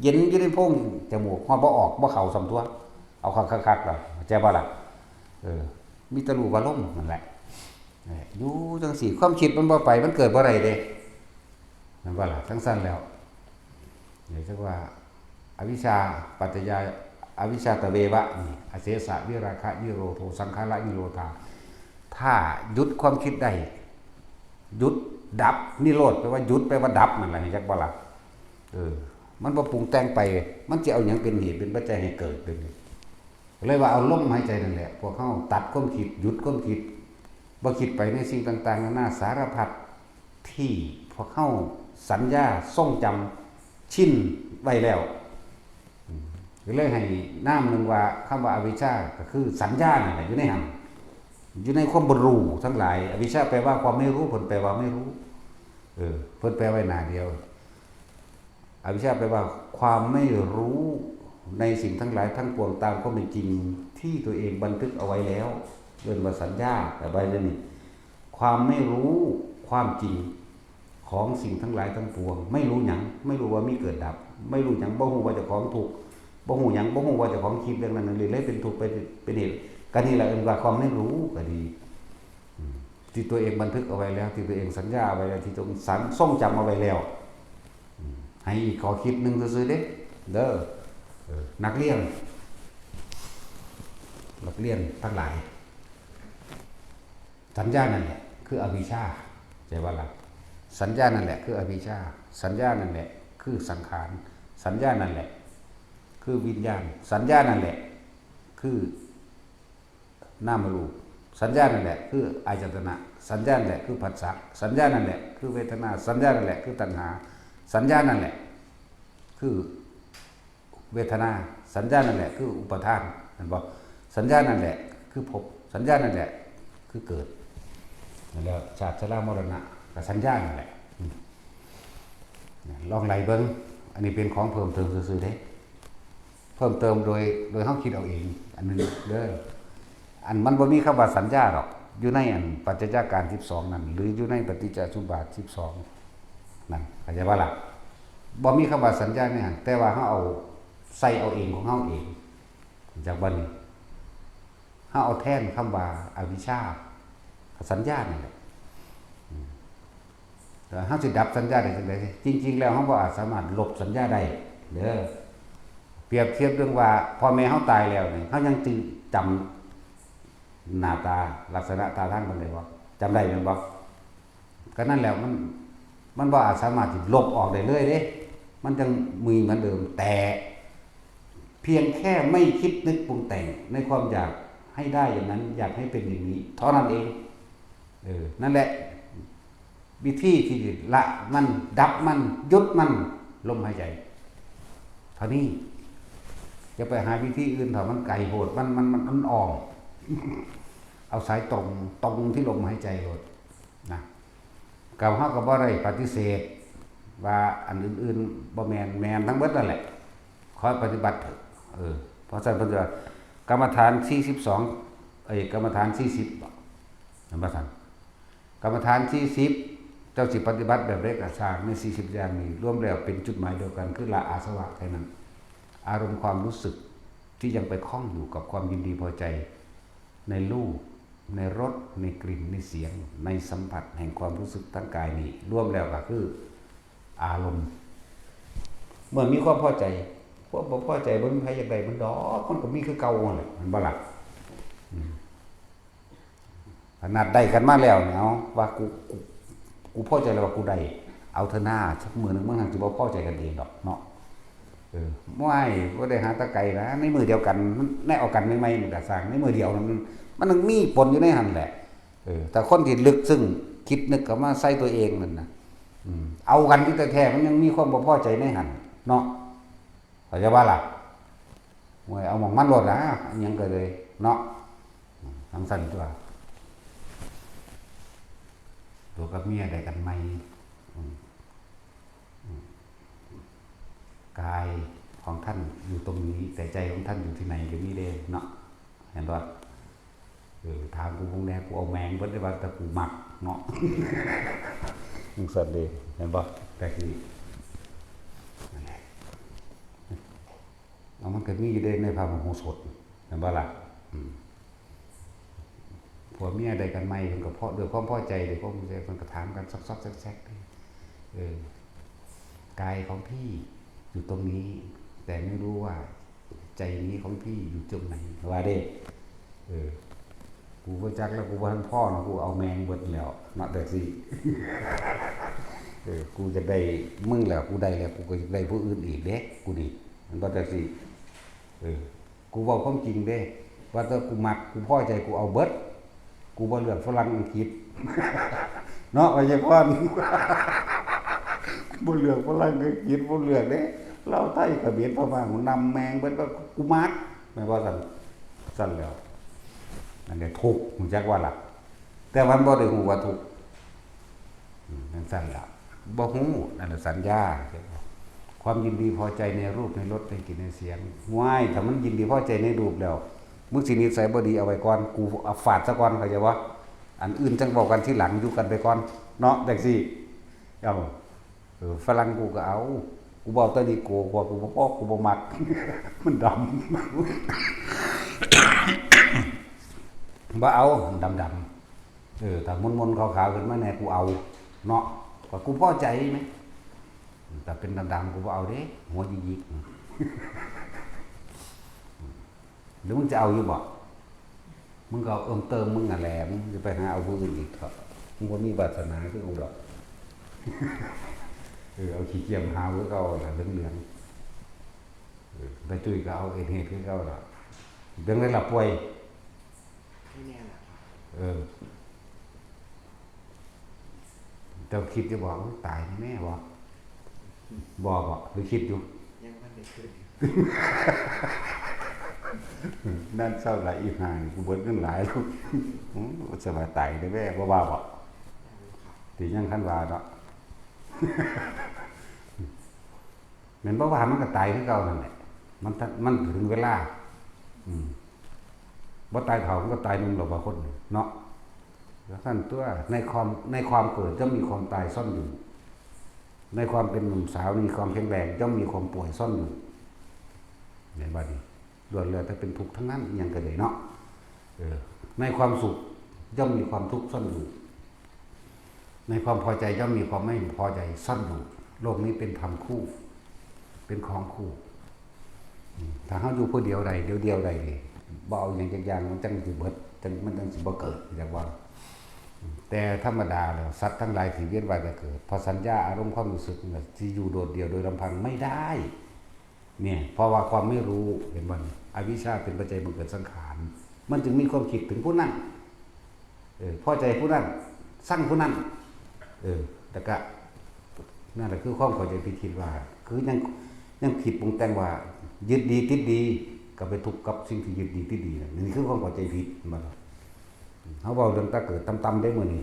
เย็นอยู่ในโพรงจมูก ฮอดบ่ออกบ่เข้าส่ำตั่ว เอาคักๆๆล่ะ เข้าใจบ่ล่ะ เออ มีแต่รู้ว่าลมนั่นแหละ เออ อยู่จังซี่ ความคิดมันบ่ไป มันเกิดบ่ได้เด้ แม่นบ่ล่ะ จังซั่นแล้ว เดี๋ยวจักว่า อวิชชาปัจจยา อวิชชาตเววะนี่ อเสสะวิราคะนิโรโธ สังขาระนิโรธา ถ้าหยุดความคิดได้ หยุดดับ นิโรธแปลว่าหยุด แปลว่าดับนั่นแหละ จักบ่ล่ะ เออ มันบ่ปรุงแต่งไป มันจะเอาหยังเป็นเหตุเป็นปัจจัยให้เกิดเป็น เลยว่าเอาลมหายใจนั่นแหละ พวกเฮาตัดความคิด หยุดความคิด บ่คิดไปในสิ่งต่างๆนานาสารพัด ที่พวกเฮาสัญญาทรงจำชินไว้แล้ว อืม ก็เลยให้นามหนึ่งว่าคำว่าอวิชชาก็คือสัญญานั่นแหละ อยู่ในหั้น อยู่ในความบ่รู้ทั้งหลาย อวิชชาแปลว่าความไม่รู้ เพิ่นแปลว่าไม่รู้ เออ เพิ่นแปลไว้หน้าเดียว อวิชชาแปลว่าความไม่รู้ในสิ่งทั้งหลายทั้งปวงตามความเป็นจริงที่ตัวเองบันทึกเอาไว้แล้ว เรียกว่าสัญญา แต่ใบเดียวนี่ ความไม่รู้ความจริงของสิ่งทั้งหลายทั้งปวง ไม่รู้หยัง ไม่รู้ว่ามีเกิดดับ ไม่รู้หยัง บ่ฮู้ว่าเจ้าของทุกข์ บ่ฮู้หยัง บ่ฮู้ว่าเจ้าของคิดเรื่องนั้นเรื่องนี้ เลยเป็นทุกข์ เป็น เป็นเหตุ ก็นี่แหละเอิ้นว่าความไม่รู้ก็ดี อืม ที่ตัวเองบันทึกเอาไว้แล้ว ที่ตัวเองสัญญาเอาไว้แล้ว ที่ตัวเองสัง ทรงจำเอาไว้แล้ว อืม ให้อีกข้อคิดหนึ่งซื่อๆเด้ เด้อ เออ นักเรียน นักเรียนทั้งหลาย สัญญานั่นแหละ คืออวิชชา ใช่ว่าล่ะ สัญญานั่นแหละ คืออวิชชา สัญญานั่นแหละ คือสังขาร สัญญานั่นแหละ คือวิญญาณ สัญญานั่นแหละ คือนามรูป สัญญานั่นแหละ คืออายตนะ สัญญานั่นแหละ คือผัสสะ สัญญานั่นแหละ คือเวทนา สัญญานั่นแหละ คือตัณหา สัญญานั่นแหละ คือ เวทนา สัญญานั่นแหละ คืออุปาทาน เห็นบ่ สัญญานั่นแหละ คือภพ สัญญานั่นแหละ คือเกิด นั่นแหละ ชาติชรามรณะ ก็สัญญานั่นแหละ อืม ลองไล่เบิ่ง อันนี้เป็นของเพิ่มเติมซื่อๆเด้ เพิ่มเติมโดย โดยเฮาคิดเอาเอง อันหนึ่งเด้อ อันมันบ่มีคำว่าสัญญาดอก อยู่ในอันปัจจัยการสิบสองนั่น หรืออยู่ในปฏิจจสมุปบาทสิบสองนั่น เข้าใจบ่ล่ะ บ่มีคำว่าสัญญาในหั้น แต่ว่าเฮาเอาใส่เอาเองของเฮาเอง จากบัดนี้ เฮาเอาแทนคำว่าอวิชชา สัญญานั่นแหละ อืม แต่เฮาสิดับสัญญาได้จังใด๋ จริงๆแล้วเฮาบ่อาจสามารถลบสัญญาได้เด้อ เปรียบเทียบเรื่องว่าพ่อแม่เฮาตายแล้วนี่ เฮายังจื่อ จำหน้าตาลักษณะท่าทางเพิ่นได้บ่ จำได้แม่นบ่ ก็นั่นแหละ มัน มันบ่อาจสามารถที่ลบออกได้เลยเด้ มันจั่งมีเหมือนเดิม แต่เพียงแค่ไม่คิดนึกปรุงแต่งในความอยากให้ได้อย่างนั้น อยากให้เป็นอย่างนี้ เท่านั้นเอง เออ นั่นแหละ วิธีที่ละมัน ดับมัน หยุดมัน ลมหายใจ เท่านี้ อย่าไปหาวิธีอื่น ถ้ามันไกลโพด มัน มัน มัน มันอ้อม เอาสายตรง ตรงที่ลมหายใจโลดนะ ก็เฮาก็บ่ได้ปฏิเสธว่าอันอื่นๆบ่แม่น แม่นทั้งเบิดนั่นแหละ คอยปฏิบัติเถอะ เออ เพราะฉะนั้นเพิ่นว่ากรรมฐานสี่สิบสอง เอ้ย กรรมฐานสี่สิบบ่ เห็นบ่ซั่น กรรมฐานสี่สิบ เจ้าสิปฏิบัติแบบใดก็ซ่าง ในสี่สิบอย่างนี้ รวมแล้วเป็นจุดหมายเดียวกัน คือละอาสวะแค่นั้น อารมณ์ความรู้สึกที่ยังไปคล้องอยู่กับความยินดีพอใจ ในรูป ในรส ในกลิ่น ในเสียง ในสัมผัสแห่งความรู้สึกทางกายนี้ รวมแล้วก็คืออารมณ์ เมื่อมีความพอใจ ความบ่พอใจ บ่มีใครอยากได้มันดอก มันก็มีคือเก่านั่นแหละ แม่นบ่ล่ะ อืม ขนาดได้กันมาแล้วเนี่ย เอาว่ากู กู กูพอใจแล้วว่ากูได้ เอาเถอะหน้า สักมื้อหนึ่งมันสิบ่พอใจกันเองดอกเนาะ เออ บ่ได้ บ่ได้หาแต่ไกลนะ ในมื้อเดียวกัน มัน ในเอากันใหม่ๆ มันก็ซ่าง ในมื้อเดียวมัน มันต้องมีปนอยู่ในหั่นแหละ เออ แต่คนที่ลึกซึ้ง คิดนึกเข้ามาใส่ตัวเองนั่นนะ อืม เอากันอยู่แท้ๆ มันยังมีความบ่พอใจในหั่นเนาะ เข้าใจบ่ล่ะ โอ้ย เอาหม่องมันโลดนะ อิหยังก็เลยเนาะ อืม จั่งซั่นตัว ผัวกับเมียได้กันใหม่ อืม อืม กายของท่านอยู่ตรงนี้ แต่ใจของท่านอยู่ที่ไหน ก็มีเด้เนาะ เห็นบ่ เออ ถามกูพวกแน่ กูเอาแมงเบิดได้ว่า แต่กูมักเนาะ จั่งซั่นเด้ เห็นบ่ แต่คือ นั่นแหละ เอา มันก็มีอยู่เด้ในพระมโหสถ เห็นบ่ล่ะ อืม ผัวเมียได้กันใหม่ เพิ่นก็เพราะด้วยความพอใจ ด้วยความพอใจ เพิ่นก็ถามกันซอกๆแซกๆ เออ กายของพี่อยู่ตรงนี้ แต่ไม่รู้ว่าใจนี้ของพี่อยู่ตรงไหน ว่าเด้ เออ กูบ่จักแล้ว กูบ่ทันพ้อเนาะ กูเอาแม่งเบิดแล้วเนาะ แต่สิ เออ กูจะได้มึงแล้ว กูได้แล้ว กูก็อยากได้ผู้อื่นอีกเด้ กูนี่ มันบ่จักสิ เออ กูเว้าความจริงเด้ ว่าแต่กูมัก กูพอใจ กูเอาเบิด กูบ่เลือกฝรั่งอังกฤษ เนาะ ไวยากรณ์ บ่เลือกฝรั่งอังกฤษ บ่เลือกเด้ ลาวไทยเขมรพม่า กูนำแม่งเบิด ว่ากูมัก แม่นบ่ซั่น ซั่นแล้ว นั่นแหละทุกข์ รู้จักว่าล่ะ แต่มันบ่ได้รู้ว่าทุกข์ อืม จั่งซั่นล่ะ บ่ฮู้ นั่นล่ะสัญญา ความยินดีพอใจในรูป ในรส ในกลิ่น ในเสียง ว้าย ถ้ามันยินดีพอใจในรูปแล้ว มึงสินิสัยบ่ดีเอาไว้ก่อน กูเอาฟาดซะก่อน เข้าใจบ่ อันอื่นจั่งเว้ากันทีหลัง อยู่กันไปก่อน เนาะ จั่งซี้ เอ้า เออ ฝรั่งกูก็เอา กูบ่เอาแต่นิโก้ เพราะกูบ่พอ กูบ่มัก มันดำ บ่เอา ดำๆ เออ ถ้ามนๆ ขาวๆ ขึ้นมาแหน่ กูเอา เนาะ ก็กูพอใจแหม ถ้าเป็นดำๆ กูบ่เอาเด้ หัวหยิกๆ หรือมึงจะเอาอยู่บ่ มึงก็เอาเอิ้มเติมมึงนั่นแหละ มึงจะไปหาเอาผู้อื่นอีกเถาะ มึงบ่มีวาสนาคือกูดอก เออ เอาขี้เกียจหาคือเก่าล่ะ เหลืองๆ เออ ตาจุ้ยก็เอาเอดส์คือเก่าล่ะ เป็นไงล่ะ ป่วย ไม่แน่ล่ะครับ เออ เจ้าคิดอยู่บ่ ตายแน่บ่ บ่ บ่ หรือคิดอยู่ ยังบ่ได้คิด นั่นเศร้าหลาย อีห่านี่ กูเบิดเงินหลายแล้ว อืม สบายตายได้แว่ บ่ว่าบ่ ยังครับ ที่ยังคันว่าเนาะ แม่นบ่ว่ามันก็ตายคือเก่านั่นแหละ มัน มันถึงเวลา อืม บ่ตายเฒ่ามันก็ตายหนุ่มแล้วบางคนเนาะ แล้วซั่นตัว ในความ ในความเกิดย่อมมีความตายซ่อนอยู่ ในความเป็นหนุ่มสาวมีความแข็งแรงย่อมมีความป่วยซ่อนอยู่ เห็นบ่นี่ ล้วนแล้วแต่เป็นทุกข์ทั้งนั้น อิหยังก็ได้เนาะ เออ ในความสุขย่อมมีความทุกข์ซ่อนอยู่ ในความพอใจย่อมมีความไม่พอใจซ่อนอยู่ โลกนี้เป็นธรรมคู่ เป็นของคู่ อืม ถ้าเฮาอยู่ผู้เดียวใด เดียวๆ ใดนี่ บ่เอาหยังจักอย่าง มันจั่งสิเบิด จั่ง มันจั่งสิบ่เกิด อยากว่า อืม แต่ธรรมดาแล้ว สัตว์ทั้งหลายที่เวียนว่ายตายเกิด เพราะสัญญาอารมณ์ความรู้สึกนี่แหละ ที่อยู่โดดเดี่ยวโดยลำพังไม่ได้ เนี่ย เพราะว่าความไม่รู้ เห็นบ่นี่ อวิชชาเป็นปัจจัยบังเกิดสังขาร มันจึงมีความคิดถึงผู้นั้น เออ พอใจผู้นั้น ซังผู้นั้น เออ แล้วก็ นั่นแหละคือความเข้าใจผิด คิดว่า คือยัง ยังคิดปรุงแต่งว่า ยึดดีติดดี ก็ไปทุกข์กับสิ่งที่ยึดดีติดดีนั่น นี่คือความเข้าใจผิด เห็นบ่ล่ะ เฮาเว้าเรื่องแต่เกิดต่ำๆ เด้มื้อนี้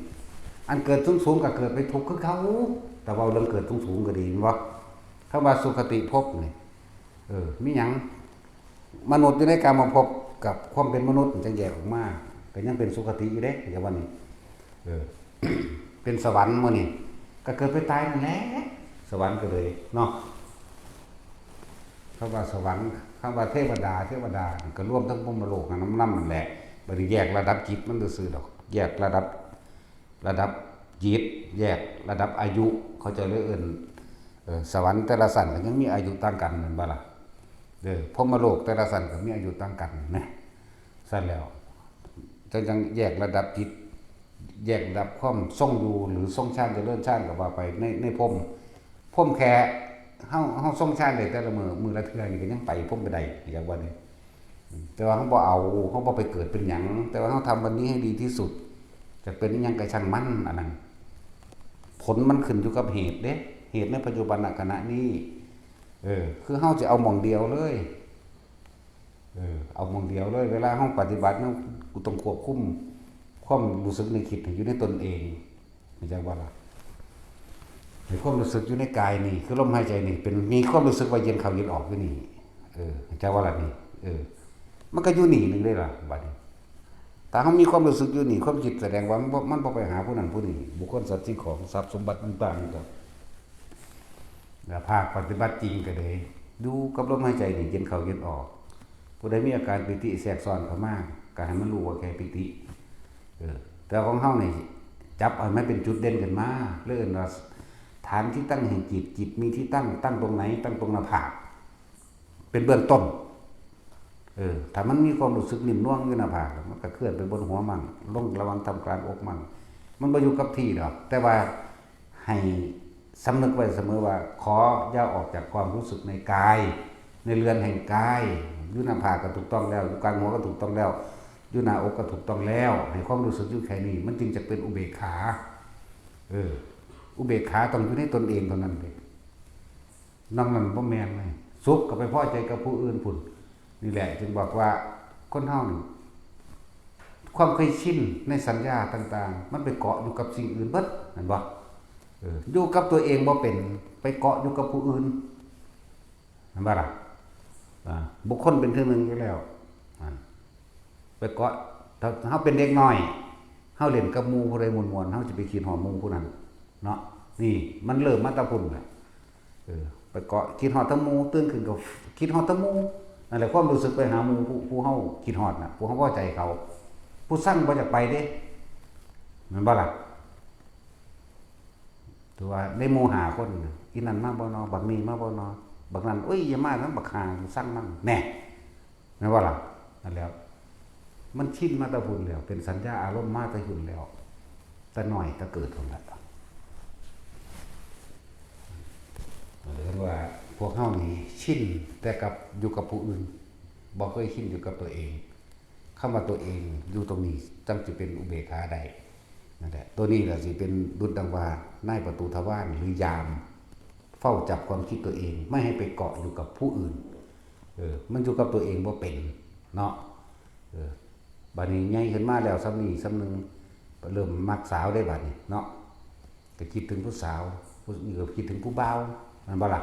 อันเกิดสูงๆ ก็เกิดไปทุกข์คือเก่า แต่เว้าเรื่องเกิดสูงๆ ก็ดี แม่นบ่ คำว่าสุคติภพนี่ เออ มีหยัง มนุษย์อยู่ในกามภพกับความเป็นมนุษย์มันจั่งแยกออกมา ก็ยังเป็นสุคติอยู่เด้ อย่าว่านี่ เออ เป็นสวรรค์มื้อนี้ ก็เกิดไปตายนั่นแหละ สวรรค์ก็เลยเนาะ คำว่าสวรรค์ คำว่าเทวดา เทวดา ก็รวมทั้งพรหมโลกนำ นำนั่นแหละ บ่ได้แยกระดับจิตมันซื่อๆ ดอก แยกระดับ ระดับจิต แยกระดับอายุ เขาเจ้าเลยเอิ้น เออ สวรรค์แต่ละชั้นก็ยังมีอายุต่างกัน แม่นบ่ล่ะ เด้อ พรหมโลกแต่ละชั้นก็มีอายุต่างกันนะ ซั่นแล้ว จั่ง จั่งแยกระดับจิต แยกระดับความทรงอยู่ หรือทรงฌาน เจริญฌาน ก็ว่าไป ใน ในพรหม พรหมแค่เฮา เฮาทรงฌานได้แต่ละมื้อ มื้อละเทื่อนี่ก็ยังไปพรหมไปได้ อยากว่านี่ แต่ว่าเฮาบ่เอา เฮาบ่ไปเกิดเป็นหยัง แต่ว่าเฮาทำวันนี้ให้ดีที่สุด จะเป็นอิหยังก็ช่างมัน อันนั้น ผลมันขึ้นอยู่กับเหตุเด้ เหตุในปัจจุบันขณะนี้ เออ คือเฮาจะเอาหม่องเดียวเลย เออ เอาหม่องเดียวเลย เวลาเฮาปฏิบัติเนาะ กูต้องควบคุมความรู้สึกนึกคิดให้อยู่ในตนเอง เข้าใจบ่ล่ะ ให้ความรู้สึกอยู่ในกายนี่ คือลมหายใจนี่ เป็น มีความรู้สึกว่าเย็นเข้าเย็นออกอยู่นี่ เออ เข้าใจบ่ล่ะนี่ เออ มันก็อยู่นี่หนึ่งเด้ล่ะ บัดนี้ ถ้าเฮามีความรู้สึกอยู่นี่ ความคิดแสดงว่ามันบ่ มันบ่ไปหาผู้นั้นผู้นี้ บุคคล สัตว์ สิ่งของ ทรัพย์สมบัติต่างๆ นี่ก็ แล้วภาคปฏิบัติจริงก็เลย อยู่กับลมหายใจนี่ เย็นเข้าเย็นออก ผู้ใดมีอาการปีติแทรกซ้อนเข้ามา ก็ให้มันรู้ว่าแค่ปีติ เออ แต่ของเฮานี่ จับเอามันเป็นจุดเด่นขึ้นมา เลยเอิ้นว่า ฐานที่ตั้งแห่งจิต จิตมีที่ตั้ง ตั้งตรงไหน ตั้งตรงหน้าผาก เป็นเบื้องต้น เออ ถ้ามันมีความรู้สึกนิ่มนวลอยู่หน้าผาก มันก็เคลื่อนไปบนหัวมั่ง ลงระหว่างท่ามกลางอกมั่ง มันบ่อยู่กับที่ดอก แต่ว่าให้สำนึกไว้เสมอว่า ขออย่าออกจากความรู้สึกในกาย ในเรือนแห่งกาย อยู่หน้าผากก็ถูกต้องแล้ว อยู่กลางหัวก็ถูกต้องแล้ว อยู่หน้าอกก็ถูกต้องแล้ว ให้ความรู้สึกอยู่แค่นี้ มันจึงจะเป็นอุเบกขา เออ อุเบกขาต้องอยู่ในตนเองเท่านั้นเอง นอกนั้นบ่แม่นเลย สุขก็ไปพอใจกับผู้อื่นพุ้น นี่แหละจึงบอกว่าคนเฮานี่ ความเคยชินในสัญญาต่างๆ มันไปเกาะอยู่กับสิ่งอื่นเบิด แม่นบ่ เออ อยู่กับตัวเองบ่เป็น ไปเกาะอยู่กับผู้อื่น แม่นบ่ล่ะ อ่า บุคคลเป็นเทื่อหนึ่งอยู่แล้ว อ่า ไปเกาะ ถ้าเฮาเป็นเด็กน้อย เฮาเล่นกับหมู่ผู้ใดม่วนๆ เฮาสิไปคิดฮอดหมู่ผู้นั้น เนาะ นี่มันเริ่มมาแต่พุ้นแหละ เออ ไปเกาะคิดฮอดแต่หมู่ ตื่นขึ้นก็คิดฮอดแต่หมู่ นั่นแหละความรู้สึกไปหาหมู่ผู้ ผู้เฮาคิดฮอดน่ะ ผู้เฮาพอใจเขา ผู้ซังบ่อยากไปเด้ แม่นบ่ล่ะ ถือว่าในหมู่ห้าคนน่ะ อีนั่นมาบ่นอ บักนี่มาบ่นอ บักนั่น โอ้ย อย่ามานำบักห่า ซังมัน แน่ แม่นบ่ล่ะ นั่นแหล้ว มันชินมาแต่พุ้นแล้ว เป็นสัญญาอารมณ์มาแต่พุ้นแล้ว แต่น้อยแต่เกิดพุ้นแหละ เรียกว่าพวกเฮานี่ชินแต่กับ อยู่กับผู้อื่น บ่เคยชินอยู่กับตัวเอง คำว่าตัวเองอยู่ตรงนี้จั่งสิเป็นอุเบกขาได้ นั่นแหละ ตัวนี้ล่ะสิเป็นดุจดังว่านายประตูทวารหรือยาม เฝ้าจับความคิดตัวเอง ไม่ให้ไปเกาะอยู่กับผู้อื่น เออ มันอยู่กับตัวเองบ่เป็น เนาะ เออ บัดนี้ใหญ่ขึ้นมาแล้วส่ำนี้ส่ำหนึ่ง เริ่มมักสาวได้บัดนี้เนาะ ก็คิดถึงผู้สาว ผู้นี้ก็คิดถึงผู้บ่าว แม่นบ่ล่ะ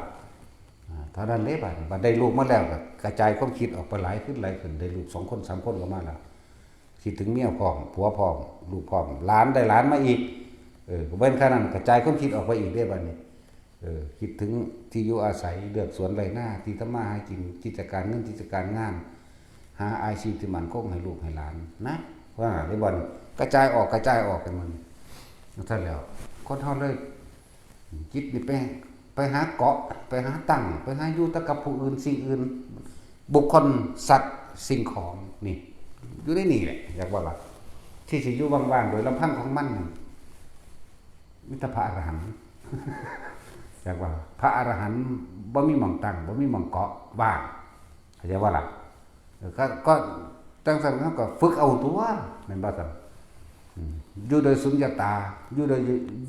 อ่า เท่านั้นเด้บัดนี้ บัดได้ลูกมาแล้วก็กระจายความคิดออกไปหลายขึ้นหลายขึ้น ได้ลูกสองคนสามคนก็มาแล้ว คิดถึงเมียพร้อม ผัวพร้อม ลูกพร้อม หลานได้หลานมาอีก เออ ก็บ่แม่นแค่นั้น กระจายความคิดออกไปอีกเด้บัดนี้ เออ คิดถึงที่อยู่อาศัย เลือกสวนไร่นา ที่ทำมาหากิน กิจการเงิน กิจการงาน หาอาชีพที่มั่นคงให้ลูกให้หลานนะ ว่าได้บ่ กระจายออก กระจายออกกันมัน เท่านั้นแหล้ว คนเฮาเลย จิตนี่ไป ไปหาเกาะ ไปหาตั้ง ไปหาอยู่แต่กับผู้อื่นสิ่งอื่น บุคคล สัตว์ สิ่งของ นี่ อยู่ในนี่แหละ อยากว่าล่ะ ที่สิอยู่ว่างๆ โดยลำพังของมันนี่ มีแต่พระอรหันต์ อยากว่า พระอรหันต์บ่มีหม่องตั้ง บ่มีหม่องเกาะ ว่าง เข้าใจบ่ล่ะ เออ ก็ ก็จั่งซั่น เฮาก็ฝึกเอาตั๊ว แม่นบ่ซั่น อืม อยู่โดยสุญญตา อยู่โดย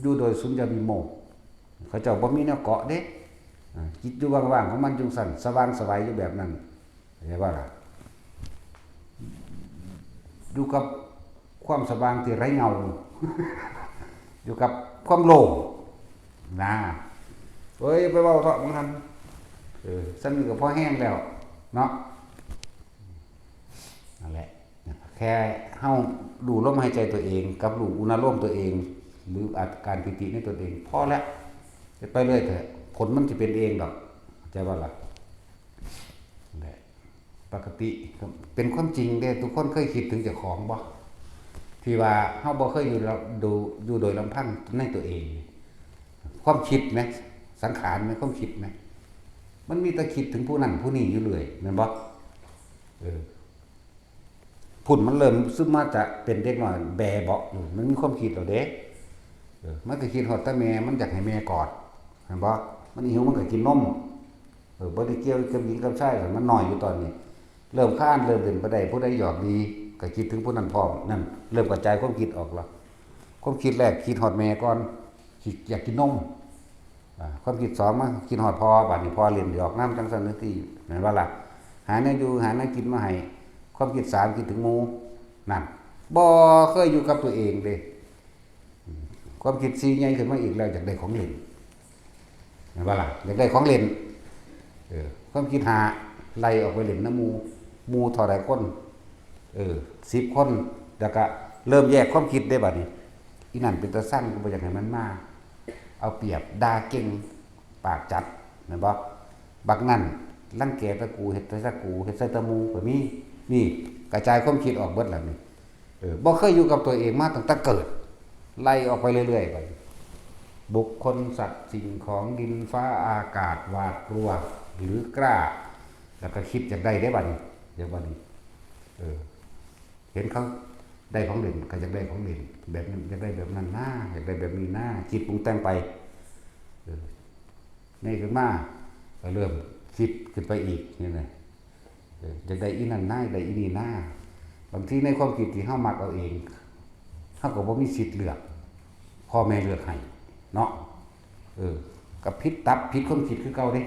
อยู่โดยสุญญวิโมกข์ เขาเจ้าบ่มีแนวเกาะเด้ อ่า จิตอยู่ว่างๆ ของมันจั่งซั่น สว่างไสวอยู่แบบนั้น เข้าใจบ่ล่ะ อยู่กับความสว่างที่ไร้เงา อยู่กับความโล่งนะ เอ้ย ไปเว้าเถาะบางท่าน เออ ซั่นนี่ก็พอแฮงแล้ว เนาะ นั่นแหละ แค่เฮารู้ลมหายใจตัวเอง กับรู้อุณาโลมตัวเอง หรืออาการปีติในตัวเอง พอแล้ว เฮ็ดไปเรื่อยเถาะ ผลมันสิเป็นเองดอก เข้าใจบ่ล่ะ นั่นแหละ ปกติ เป็นความจริงเด้ ทุกคนเคยคิดถึงเจ้าของบ่ ที่ว่าเฮาบ่เคยอยู่ลำ ดู อยู่โดยลำพังในตัวเอง ความคิดแหม สังขารแหม ความคิดแหม มันมีแต่คิดถึงผู้นั้นผู้นี้อยู่เรื่อย แม่นบ่ เออ พุ้นมันเริ่มซึมมาจะเป็นเด็กน้อยแบเบาะอยู่ มันมีความคิดแล้วเด้ เออ มันก็คิดฮอดแต่แม่ มันอยากให้แม่กอด แม่นบ่ มันหิวมันก็กินนม เออ บ่ได้เกี่ยวกับหญิงกับชาย มันน้อยอยู่ตอนนี้ เริ่มคลาน เริ่มเล่นไปได้ ผู้ใดหยอกดี ก็คิดถึงผู้นั้นพร้อม นั่น เริ่มกระจายความคิดออกแล้ว ความคิดแรกคิดฮอดแม่ก่อน คิดอยากกินนม อ่า ความคิดสองมาคิดฮอดพ่อ บัดนี้พ่อเล่นหยอกนำจั่งซั่นจั่งซี้ แม่นบ่ล่ะ หาแนวอยู่ หาแนวกินมาให้ ความคิดสามคิดถึงหมู่ นั่น บ่เคยอยู่กับตัวเองเด้ อืม ความคิดสี่ใหญ่ขึ้นมาอีกแล้ว อยากได้ของเล่น แม่นบ่ล่ะ อยากได้ของเล่น เออ ความคิดห้าไล่ออกไปเล่นนำหมู่ หมู่เท่าใดคน เออ สิบคน แล้วก็เริ่มแยกความคิดเด้บัดนี้ อีนั่นเป็นตาซัง กูบ่อยากให้มันมา เอาเปรียบ ด่าเก่ง ปากจัด แม่นบ่ บักนั่นรังแกแต่กู เฮ็ดแต่กู เฮ็ดใส่แต่หมู่ก็มี นี่ กระจายความคิดออกเบิดแล้วนี่ เออ บ่เคยอยู่กับตัวเองมาตั้งแต่เกิด ไล่ออกไปเรื่อยๆ ไป บุคคล สัตว์ สิ่งของ ดิน ฟ้า อากาศ หวาดกลัว หรือกล้า แล้วก็คิดอยากได้ได้บัดนี้ เดี๋ยวบัดนี้ เออ เห็นเขาได้ของเล่นก็อยากได้ของเล่น แบบนั้นอยากได้แบบนั้นนะ อยากได้แบบนี้นะ คิดปรุงแต่งไป เออ นี่ขึ้นมาก็เริ่มคิดขึ้นไปอีกนี่นะ เออ อยากได้อีนั่นนะ อยากได้อีนี่นะ บางทีในความคิดที่เฮามักเอาเอง เฮาก็บ่มีสิทธิ์เลือก พ่อแม่เลือกให้เนาะ เออ กับผิดตับผิดความคิดคือเก่าเด้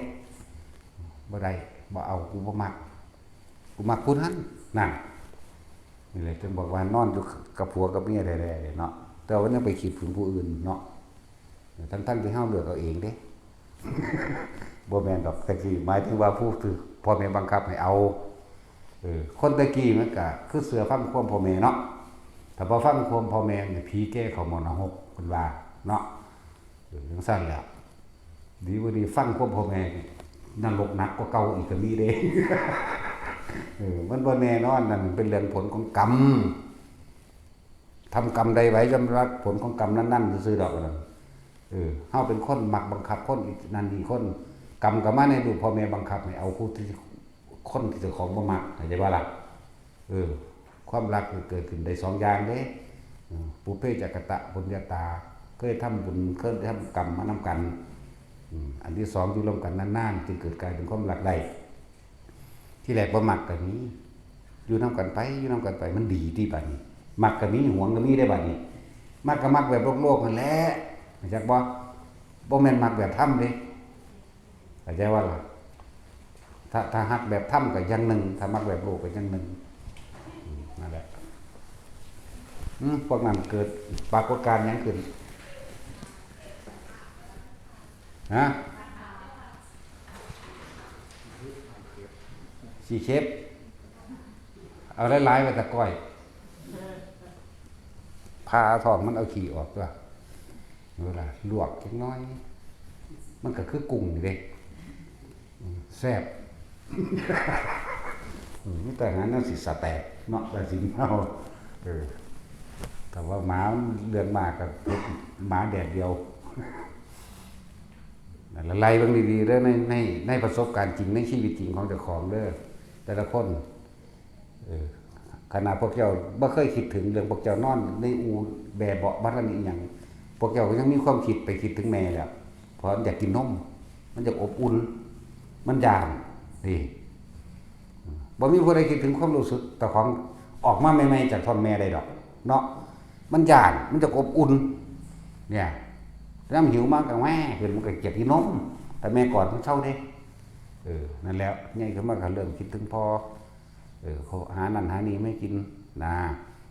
บ่ได้ บ่เอา กูบ่มัก กูมักผู้นั้น นั่น นี่แหละจึงบอกว่านอนอยู่กับผัวกับเมียแท้ๆเนาะ แต่ว่ายังไปคิดถึงผู้อื่นเนาะ ทั้งๆที่เฮาเลือกเอาเองเด้ บ่แม่นดอก แต่กี้หมายถึงว่าผู้ถือพ่อแม่บังคับให้เอา เออ คนแต่กี้มันก็คือเชื่อฟังความพ่อแม่เนาะ ถ้าบ่ฟังความพ่อแม่นี่ผีแก่เข้าหม้อนรกเพิ่นว่าเนาะ เออ จังซั่นแหละ ดีบ่ดีฟังความพ่อแม่นี่ นรกหนักกว่าเก่าอีกก็มีเด้ เออ มันบ่แน่นอน นั่นเป็นเรื่องผลของกรรม ทำกรรมใดไว้ย่อมรับผลของกรรมนั้นๆซื่อๆดอกนั่น เออ เฮาเป็นคนมักบังคับคนอีกนั่นอีกคน กรรมก็มาในรูปพ่อแม่บังคับให้เอาผู้ที่ คนที่เจ้าของบ่มัก เข้าใจบ่ล่ะ เออ ความรักเกิดขึ้นได้สองอย่างเด้ เออ ปุพเพจะกะตะปุญญาตา เคยทำบุญ เคยทำกรรมมานำกัน อืม อันที่สองอยู่ร่วมกันนานๆ จึงเกิดกลายเป็นความรักได้ ที่แรกบ่มักก็มี อยู่นำกันไป อยู่นำกันไป มันดีที่บัดนี้ มักก็มี หวงก็มีได้บัดนี้ มักก็มักแบบโลกๆนั่นแหละ เข้าใจบ่ บ่แม่นมักแบบธรรมเด้ เข้าใจว่าล่ะ ถ้า ถ้าฮักแบบธรรมก็อย่างหนึ่ง ถ้ามักแบบโลกก็อย่างหนึ่ง อืม นั่นแหละ อืม พวกนั้นเกิดปรากฏการณ์หยังขึ้น ฮะ สิเข็บ เอาหลายๆไว้ตะก้อย ผ่าท้องมันเอาขี้ออกตัว เวลาลวกจักหน่อย มันก็คือกุ้งนี่เด้ อืม แซ่บ อืม มีแต่อาหารแนวสิสะแตกเนาะ แต่สิเมา เออ แต่ว่าหมาเรื่องมากกับหมาแดดเดียว นั่นล่ะ ไล่เบิ่งดีๆเด้อ ใน ใน ในประสบการณ์จริง ในชีวิตจริงของเจ้าของเด้อ แต่ละคน เออ ขนาดพวกเจ้าบ่เคยคิดถึงเรื่องพวกเจ้านอนในอู่แบเบาะบ่ทันอีหยัง พวกเจ้าก็ยังมีความคิดไปคิดถึงแม่แล้ว เพราะมันอยากกินนม มันอยากอบอุ่น มันย้าน นี่ บ่มีผู้ใดคิดถึงความรู้สึกเจ้าของออกมาใหม่ๆจากท้องแม่ได้ดอก เนาะ มันย้าน มันอยากอบอุ่น เนี่ย นำหิวมาก็แหว่ขึ้น มันก็อยากกินนม แต่แม่กอดมันเซาเด้ เออ นั่นแหละ ใหญ่ขึ้นมาก็เริ่มคิดถึงพ่อ เออ เขาหานั่นหานี่มาให้กิน นะ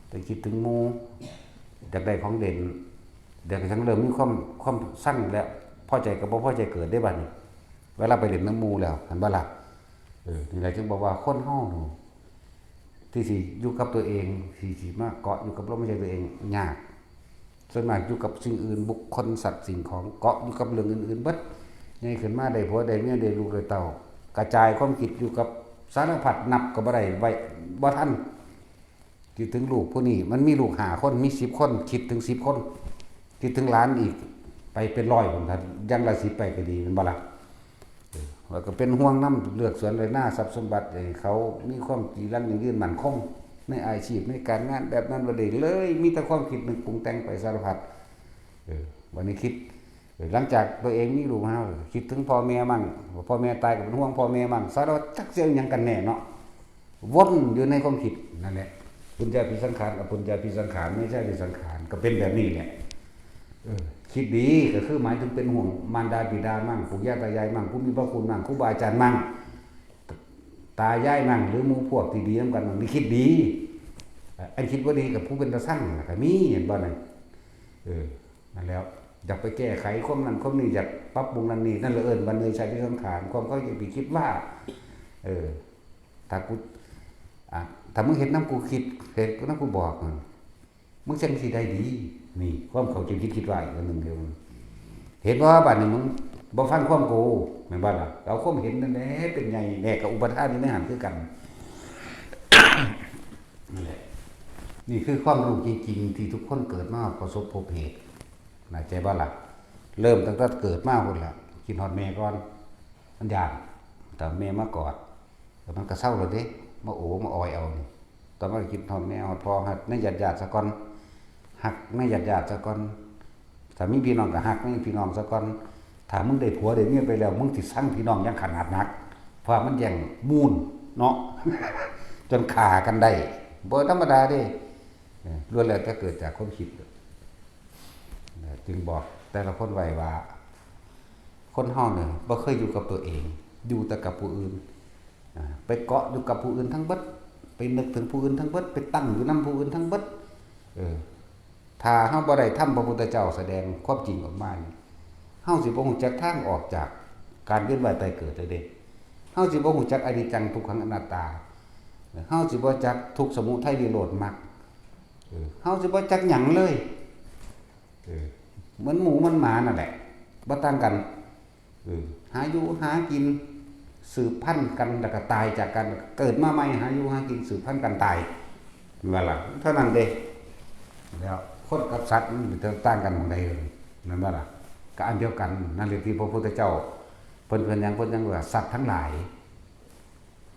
แต่คิดถึงหมู่ อยากได้ของเล่น เดี๋ยวก็จั่งเริ่มมีความ ความซังแล้ว พอใจกับบ่พอใจเกิดได้บัดนี้ เวลาไปเล่นนำหมู่แล้ว หันบ่ล่ะ เออ นี่แหละจึงบอกว่าคนเฮานี่ ที่สิอยู่กับตัวเอง ที่สิมาเกาะอยู่กับลมหายใจตัวเอง ยาก ส่วนมากอยู่กับสิ่งอื่น บุคคล สัตว์ สิ่งของ เกาะอยู่กับเรื่องอื่นๆเบิด ใหญ่ขึ้นมาได้ผัวได้เมียได้ลูกได้เต้า กระจายความคิดอยู่กับสารพัด นับก็บ่ได้ ไว้บ่ทัน คิดถึงลูกผู้นี้ มันมีลูกห้าคน มีสิบคน คิดถึงสิบคน คิดถึงหลานอีก ไปเป็นร้อยพุ้น ถ้าอย่างละสิบไปก็ดี แม่นบ่ล่ะ เออ แล้วก็เป็นห่วงนำ เลือกสวนไร่นา ทรัพย์สมบัติ ให้เขามีความจีรังยั่งยืนมั่นคง ในอาชีพ ในการงาน แบบนั้นบ่ได้เลย มีแต่ความคิดนึกปรุงแต่งไปสารพัด เออ วันนี้คิด เออ หลังจากตัวเองมีลูกมาแล้ว คิดถึงพ่อแม่มั่ง พ่อแม่ตายก็เป็นห่วงพ่อแม่มั่ง สารพัด จักสิเอาหยังกันแน่เนาะ วนอยู่ในความคิดนั่นแหละ ปุญญาภิสังขาร อปุญญาภิสังขาร เนชาภิสังขาร ก็เป็นแบบนี้แหละ เออ คิดดีก็คือหมายถึงเป็นห่วงมารดาบิดามั่ง ปู่ย่าตายายมั่ง ผู้มีพระคุณมั่ง ครูบาอาจารย์มั่ง ตายายมั่ง หรือหมู่พวกที่ดีนำกันมั่ง นี่คิดดี อันคิดบ่ดีกับผู้เป็นตาซังน่ะก็มี เห็นบ่นั่น เออ นั่นแล้ว อยากไปแก้ไขความนั้นความนี้ อยากปรับปรุงนั่นนี่ นั่นแหละเอิ้นว่าเนชาภิสังขาร ความเข้าใจผิดคิดว่า เออ ถ้ากู อ่ะ ถ้ามึงเฮ็ดนำกูคิด เฮ็ดนำกูบอก มึงจั่งสิได้ดี นี่ ความเข้าใจผิดคิดว่าอีกอันหนึ่งเดียว เห็นบ่ บัดนี้มึงบ่ฟังความกู แม่นบ่ล่ะ เอาความเห็นนั่นแหละเป็นใหญ่ แม่ก็อุปทานอยู่ในหั้นคือกัน นี่แหละ นี่คือความรู้จริงๆที่ทุกคนเกิดมาประสบพบเหตุ เข้าใจบ่ล่ะ เริ่มตั้งแต่เกิดมาพุ้นล่ะ คิดฮอดแม่ก่อน มันย้าน แต่แม่มากอด มันก็เซาแล้วเด้ มาโอมาออยเอานี่ ต่อมาก็คิดฮอดแม่ฮอดพ่อ ฮักในญาติๆ ซะก่อน ฮักในญาติๆ ซะก่อน ถ้ามีพี่น้องก็ฮักในพี่น้องซะก่อน ถ้ามึงได้ผัวได้เมียไปแล้ว มึงสิซังพี่น้องอย่างขนาดนัก เพราะว่ามันแย่งมูลเนาะ จนฆ่ากันได้ บ่ธรรมดาเด้ เออ ล้วนแล้วแต่เกิดจากความคิด จึงบอกแต่ละคนไว้ว่า คนเฮาเนี่ยบ่เคยอยู่กับตัวเอง อยู่แต่กับผู้อื่น อ่า ไปเกาะอยู่กับผู้อื่นทั้งเบิด ไปนึกถึงผู้อื่นทั้งเบิด ไปตั้งอยู่นำผู้อื่นทั้งเบิด เออ ถ้าเฮาบ่ได้ธรรมพระพุทธเจ้าแสดงความจริงออกมานี่ เฮาสิบ่ฮู้จักทางออกจากการเวียนว่ายตายเกิดเลยเด้ เฮาสิบ่ฮู้จักอนิจจังทุกขังอนัตตา เฮาสิบ่จักทุกข์สมุทัยนิโรธมรรค เออ เฮาสิบ่จักหยังเลย เออ เหมือนหมูเหมือนหมานั่นแหละ บ่ต่างกัน เออ หาอยู่หากิน สืบพันธุ์กัน แล้วก็ตายจากกัน เกิดมาใหม่ หาอยู่หากิน สืบพันธุ์กันตาย นั่นล่ะ เท่านั้นเด้ แล้วคนกับสัตว์มันต่างกันหม่องใด นั่นบ่ล่ะ ก็อันเดียวกัน นั่นเลยที่พระพุทธเจ้า เพิ่น เพิ่นยัง เพิ่นยังว่าสัตว์ทั้งหลาย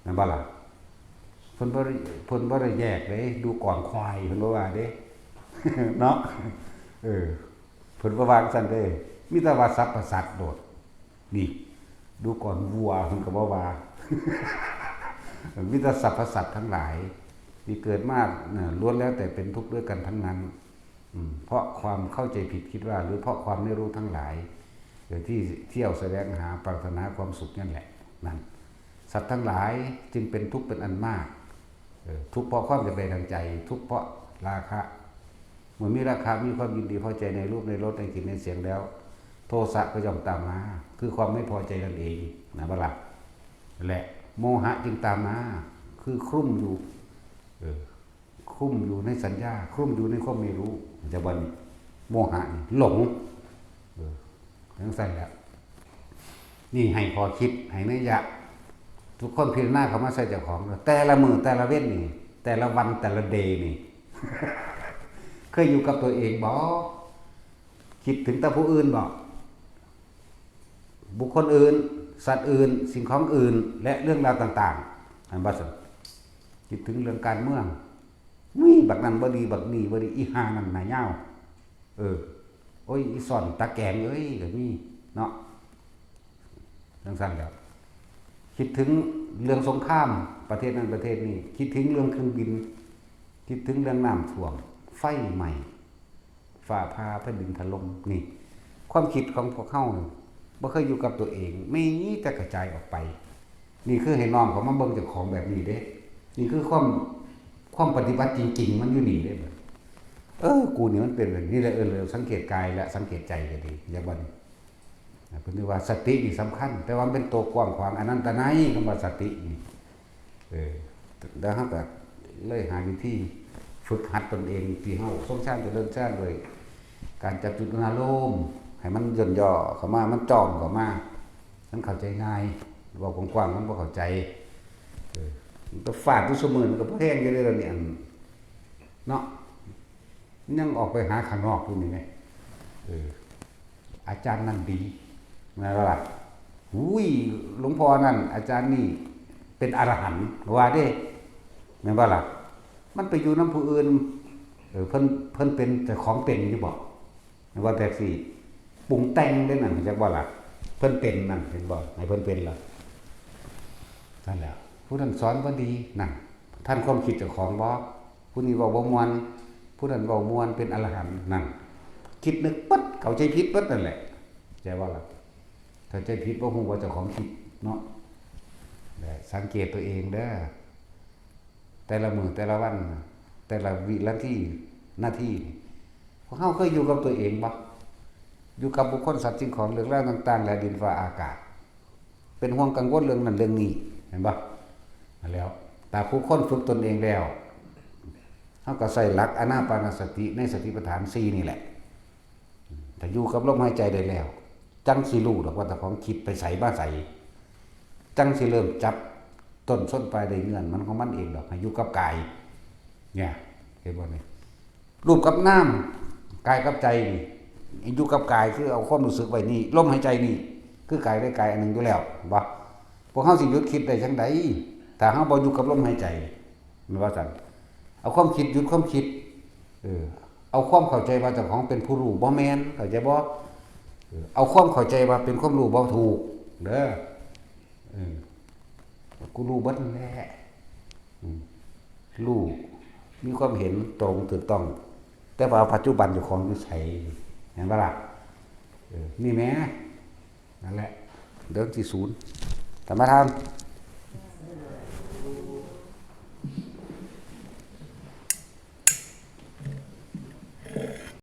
นั่นบ่ล่ะ เพิ่นบ่ได้ เพิ่นบ่ได้แยกเด้ ดูกองควาย เพิ่นบ่ว่าเด้ เนาะ เออ เพิ่นบ่ว่าจั่งซั้นเด้ มีแต่ว่าสรรพสัตว์โลด นี่ ดูกองวัว เพิ่นก็บ่ว่า มีแต่สรรพสัตว์ทั้งหลาย ที่เกิดมาน่ะ ล้วนแล้วแต่เป็นทุกข์ด้วยกันทั้งนั้น อืม เพราะความเข้าใจผิดคิดว่า หรือเพราะความไม่รู้ทั้งหลาย เออ ที่เที่ยวแสวงหาปรารถนาความสุขนั่นแหละ นั่น สัตว์ทั้งหลายจึงเป็นทุกข์เป็นอันมาก เออ ทุกข์เพราะความอยากได้ดังใจ ทุกข์เพราะราคะ เมื่อมีราคะ มีความยินดีพอใจในรูป ในรส ในกลิ่น ในเสียงแล้ว โทสะก็ย่อมตามมา คือความไม่พอใจนั่นเอง นะบ่ล่ะ และโมหะจึงตามมา คือคลุ้มอยู่ เออ คลุ้มอยู่ในสัญญา คลุ้มอยู่ในความไม่รู้ จะบ่านี่ โมหะนี่หลง เออ จั่งซั้นแหละ นี่ให้ข้อคิด ให้นัยยะ ทุกคนพิจารณาเข้ามาใส่เจ้าของ แต่ละมื้อ แต่ละเว็นนี่ แต่ละวัน แต่ละเดย์นี่ เคยอยู่กับตัวเองบ่ คิดถึงแต่ผู้อื่นบ่ บุคคลอื่น สัตว์อื่น สิ่งของอื่น และเรื่องราวต่างๆ อันบ่ซั่น คิดถึงเรื่องการเมือง มีบักนั่นบ่ดี บักนี่บ่ดี อีห่านั่นหน้ายาว เออ โอ้ย อีซ่อนตาแกงเอ้ย ก็มีเนาะ จั่งซั้นแหล้ว คิดถึงเรื่องสงคราม ประเทศนั้นประเทศนี้ คิดถึงเรื่องเครื่องบิน คิดถึงเรื่องน้ำท่วม ไฟไหม้ ฟ้าผ่า แผ่นดินถล่ม นี่ ความคิดของพวกเฮานี่ บ่เคยอยู่กับตัวเอง มีแต่กระจายออกไป นี่คือให้น้อมเข้ามาเบิ่งเจ้าของแบบนี้เด้ นี่คือความ ความปฏิบัติจริงๆ มันอยู่นี่เด้ เออ กูนี่มันเป็นแบบนี้แหละ เออ สังเกตกายและสังเกตใจก็ดี อย่างว่านี่ เพิ่นเรียกว่าสตินี่สำคัญ แต่ว่ามันเป็นตัวกว้างขวาง อนันตนัย คำว่าสตินี่ เออ แล้วเฮาก็เลยหาวิธีฝึกหัดตนเอง ที่เฮาทรงฌานเจริญฌานด้วยการจับจุดอารมณ์ ให้มันย่นย่อเข้ามา มันจ่องเข้ามา มันเข้าใจง่าย เว้ากว้างๆ มันบ่เข้าใจ เออ มันก็ฟาดอยู่ซุมื้อ มันก็บ่แฮงอยู่เด้อ นี่ อัน เนาะ ยังออกไปหาข้างนอกอยู่นี่ไง เออ อาจารย์นั่นดี แม่นบ่ล่ะ อุ้ย หลวงพ่อนั่น อาจารย์นี่ เป็นอรหันต์ ว่าเด้ แม่นบ่ล่ะ มันไปอยู่นำผู้อื่น เออ เพิ่น เพิ่นเป็นเจ้าของเป็นอยู่บ่ ว่าแต่สิปรุงแต่งเด้นั่น จักบ่ล่ะ เพิ่นเป็นนั่น เห็นบ่ ให้เพิ่นเป็นล่ะ นั่นแหละ ผู้นั้นสอนบ่ดี นั่น ทันความคิดเจ้าของบ่ ผู้นี้เว้าบ่ม่วน ผู้นั้นเว้าม่วน เป็นอรหันต์ นั่น คิดนึกปั๊บ เข้าใจผิดปั๊บนั่นแหละ ใจว่าล่ะ เข้าใจผิด บ่ฮู้ว่าเจ้าของคิดเนาะ และสังเกตตัวเองเด้อ แต่ละมื้อ แต่ละวัน แต่ละวินาที นาที พวกเฮาเคยอยู่กับตัวเองบ่ อยู่กับบุคคล สัตว์ สิ่งของ เรื่องราวต่างๆ และดินฟ้าอากาศ เป็นห่วงกังวลเรื่องนั้นเรื่องนี้ เห็นบ่ นั่นแล้ว แต่ผู้คนฝึกตนเองแล้ว เฮาก็ใช้หลักอานาปานสติในสติปัฏฐานสี่นี่แหละ ถ้าอยู่กับลมหายใจได้แล้ว จั่งสิรู้ดอกว่าเจ้าของคิดไปไสมาไส จั่งสิเริ่มจับต้นส้นปลายได้เงื่อนมันของมันเองดอก ให้อยู่กับกาย เนี่ย เห็นบ่นี่ รูปกับนาม กายกับใจนี่ อยู่กับกายคือเอาความรู้สึกไว้นี่ ลมหายใจนี่ คือกายได้กายอันหนึ่งอยู่แล้ว เห็นบ่ พวกเฮาสิหยุดคิดได้จั่งใด ถ้าเฮาบ่อยู่กับลมหายใจ แม่นว่าซั่น เอาความคิดหยุดความคิด เออ เอาความเข้าใจว่าเจ้าของเป็นผู้รู้ บ่แม่น เข้าใจบ่ เออ เอาความเข้าใจว่าเป็นความรู้บ่ถูกเด้อ เออ กูรู้เบิดนั่นแหละ อืม รู้ มีความเห็นตรงถูกต้อง แต่ว่าปัจจุบันเจ้าของอยู่ไส เห็นบ่ล่ะ เออ นี่แหม นั่นแหละ เรื่องที่ศูนย์ ธรรมทาน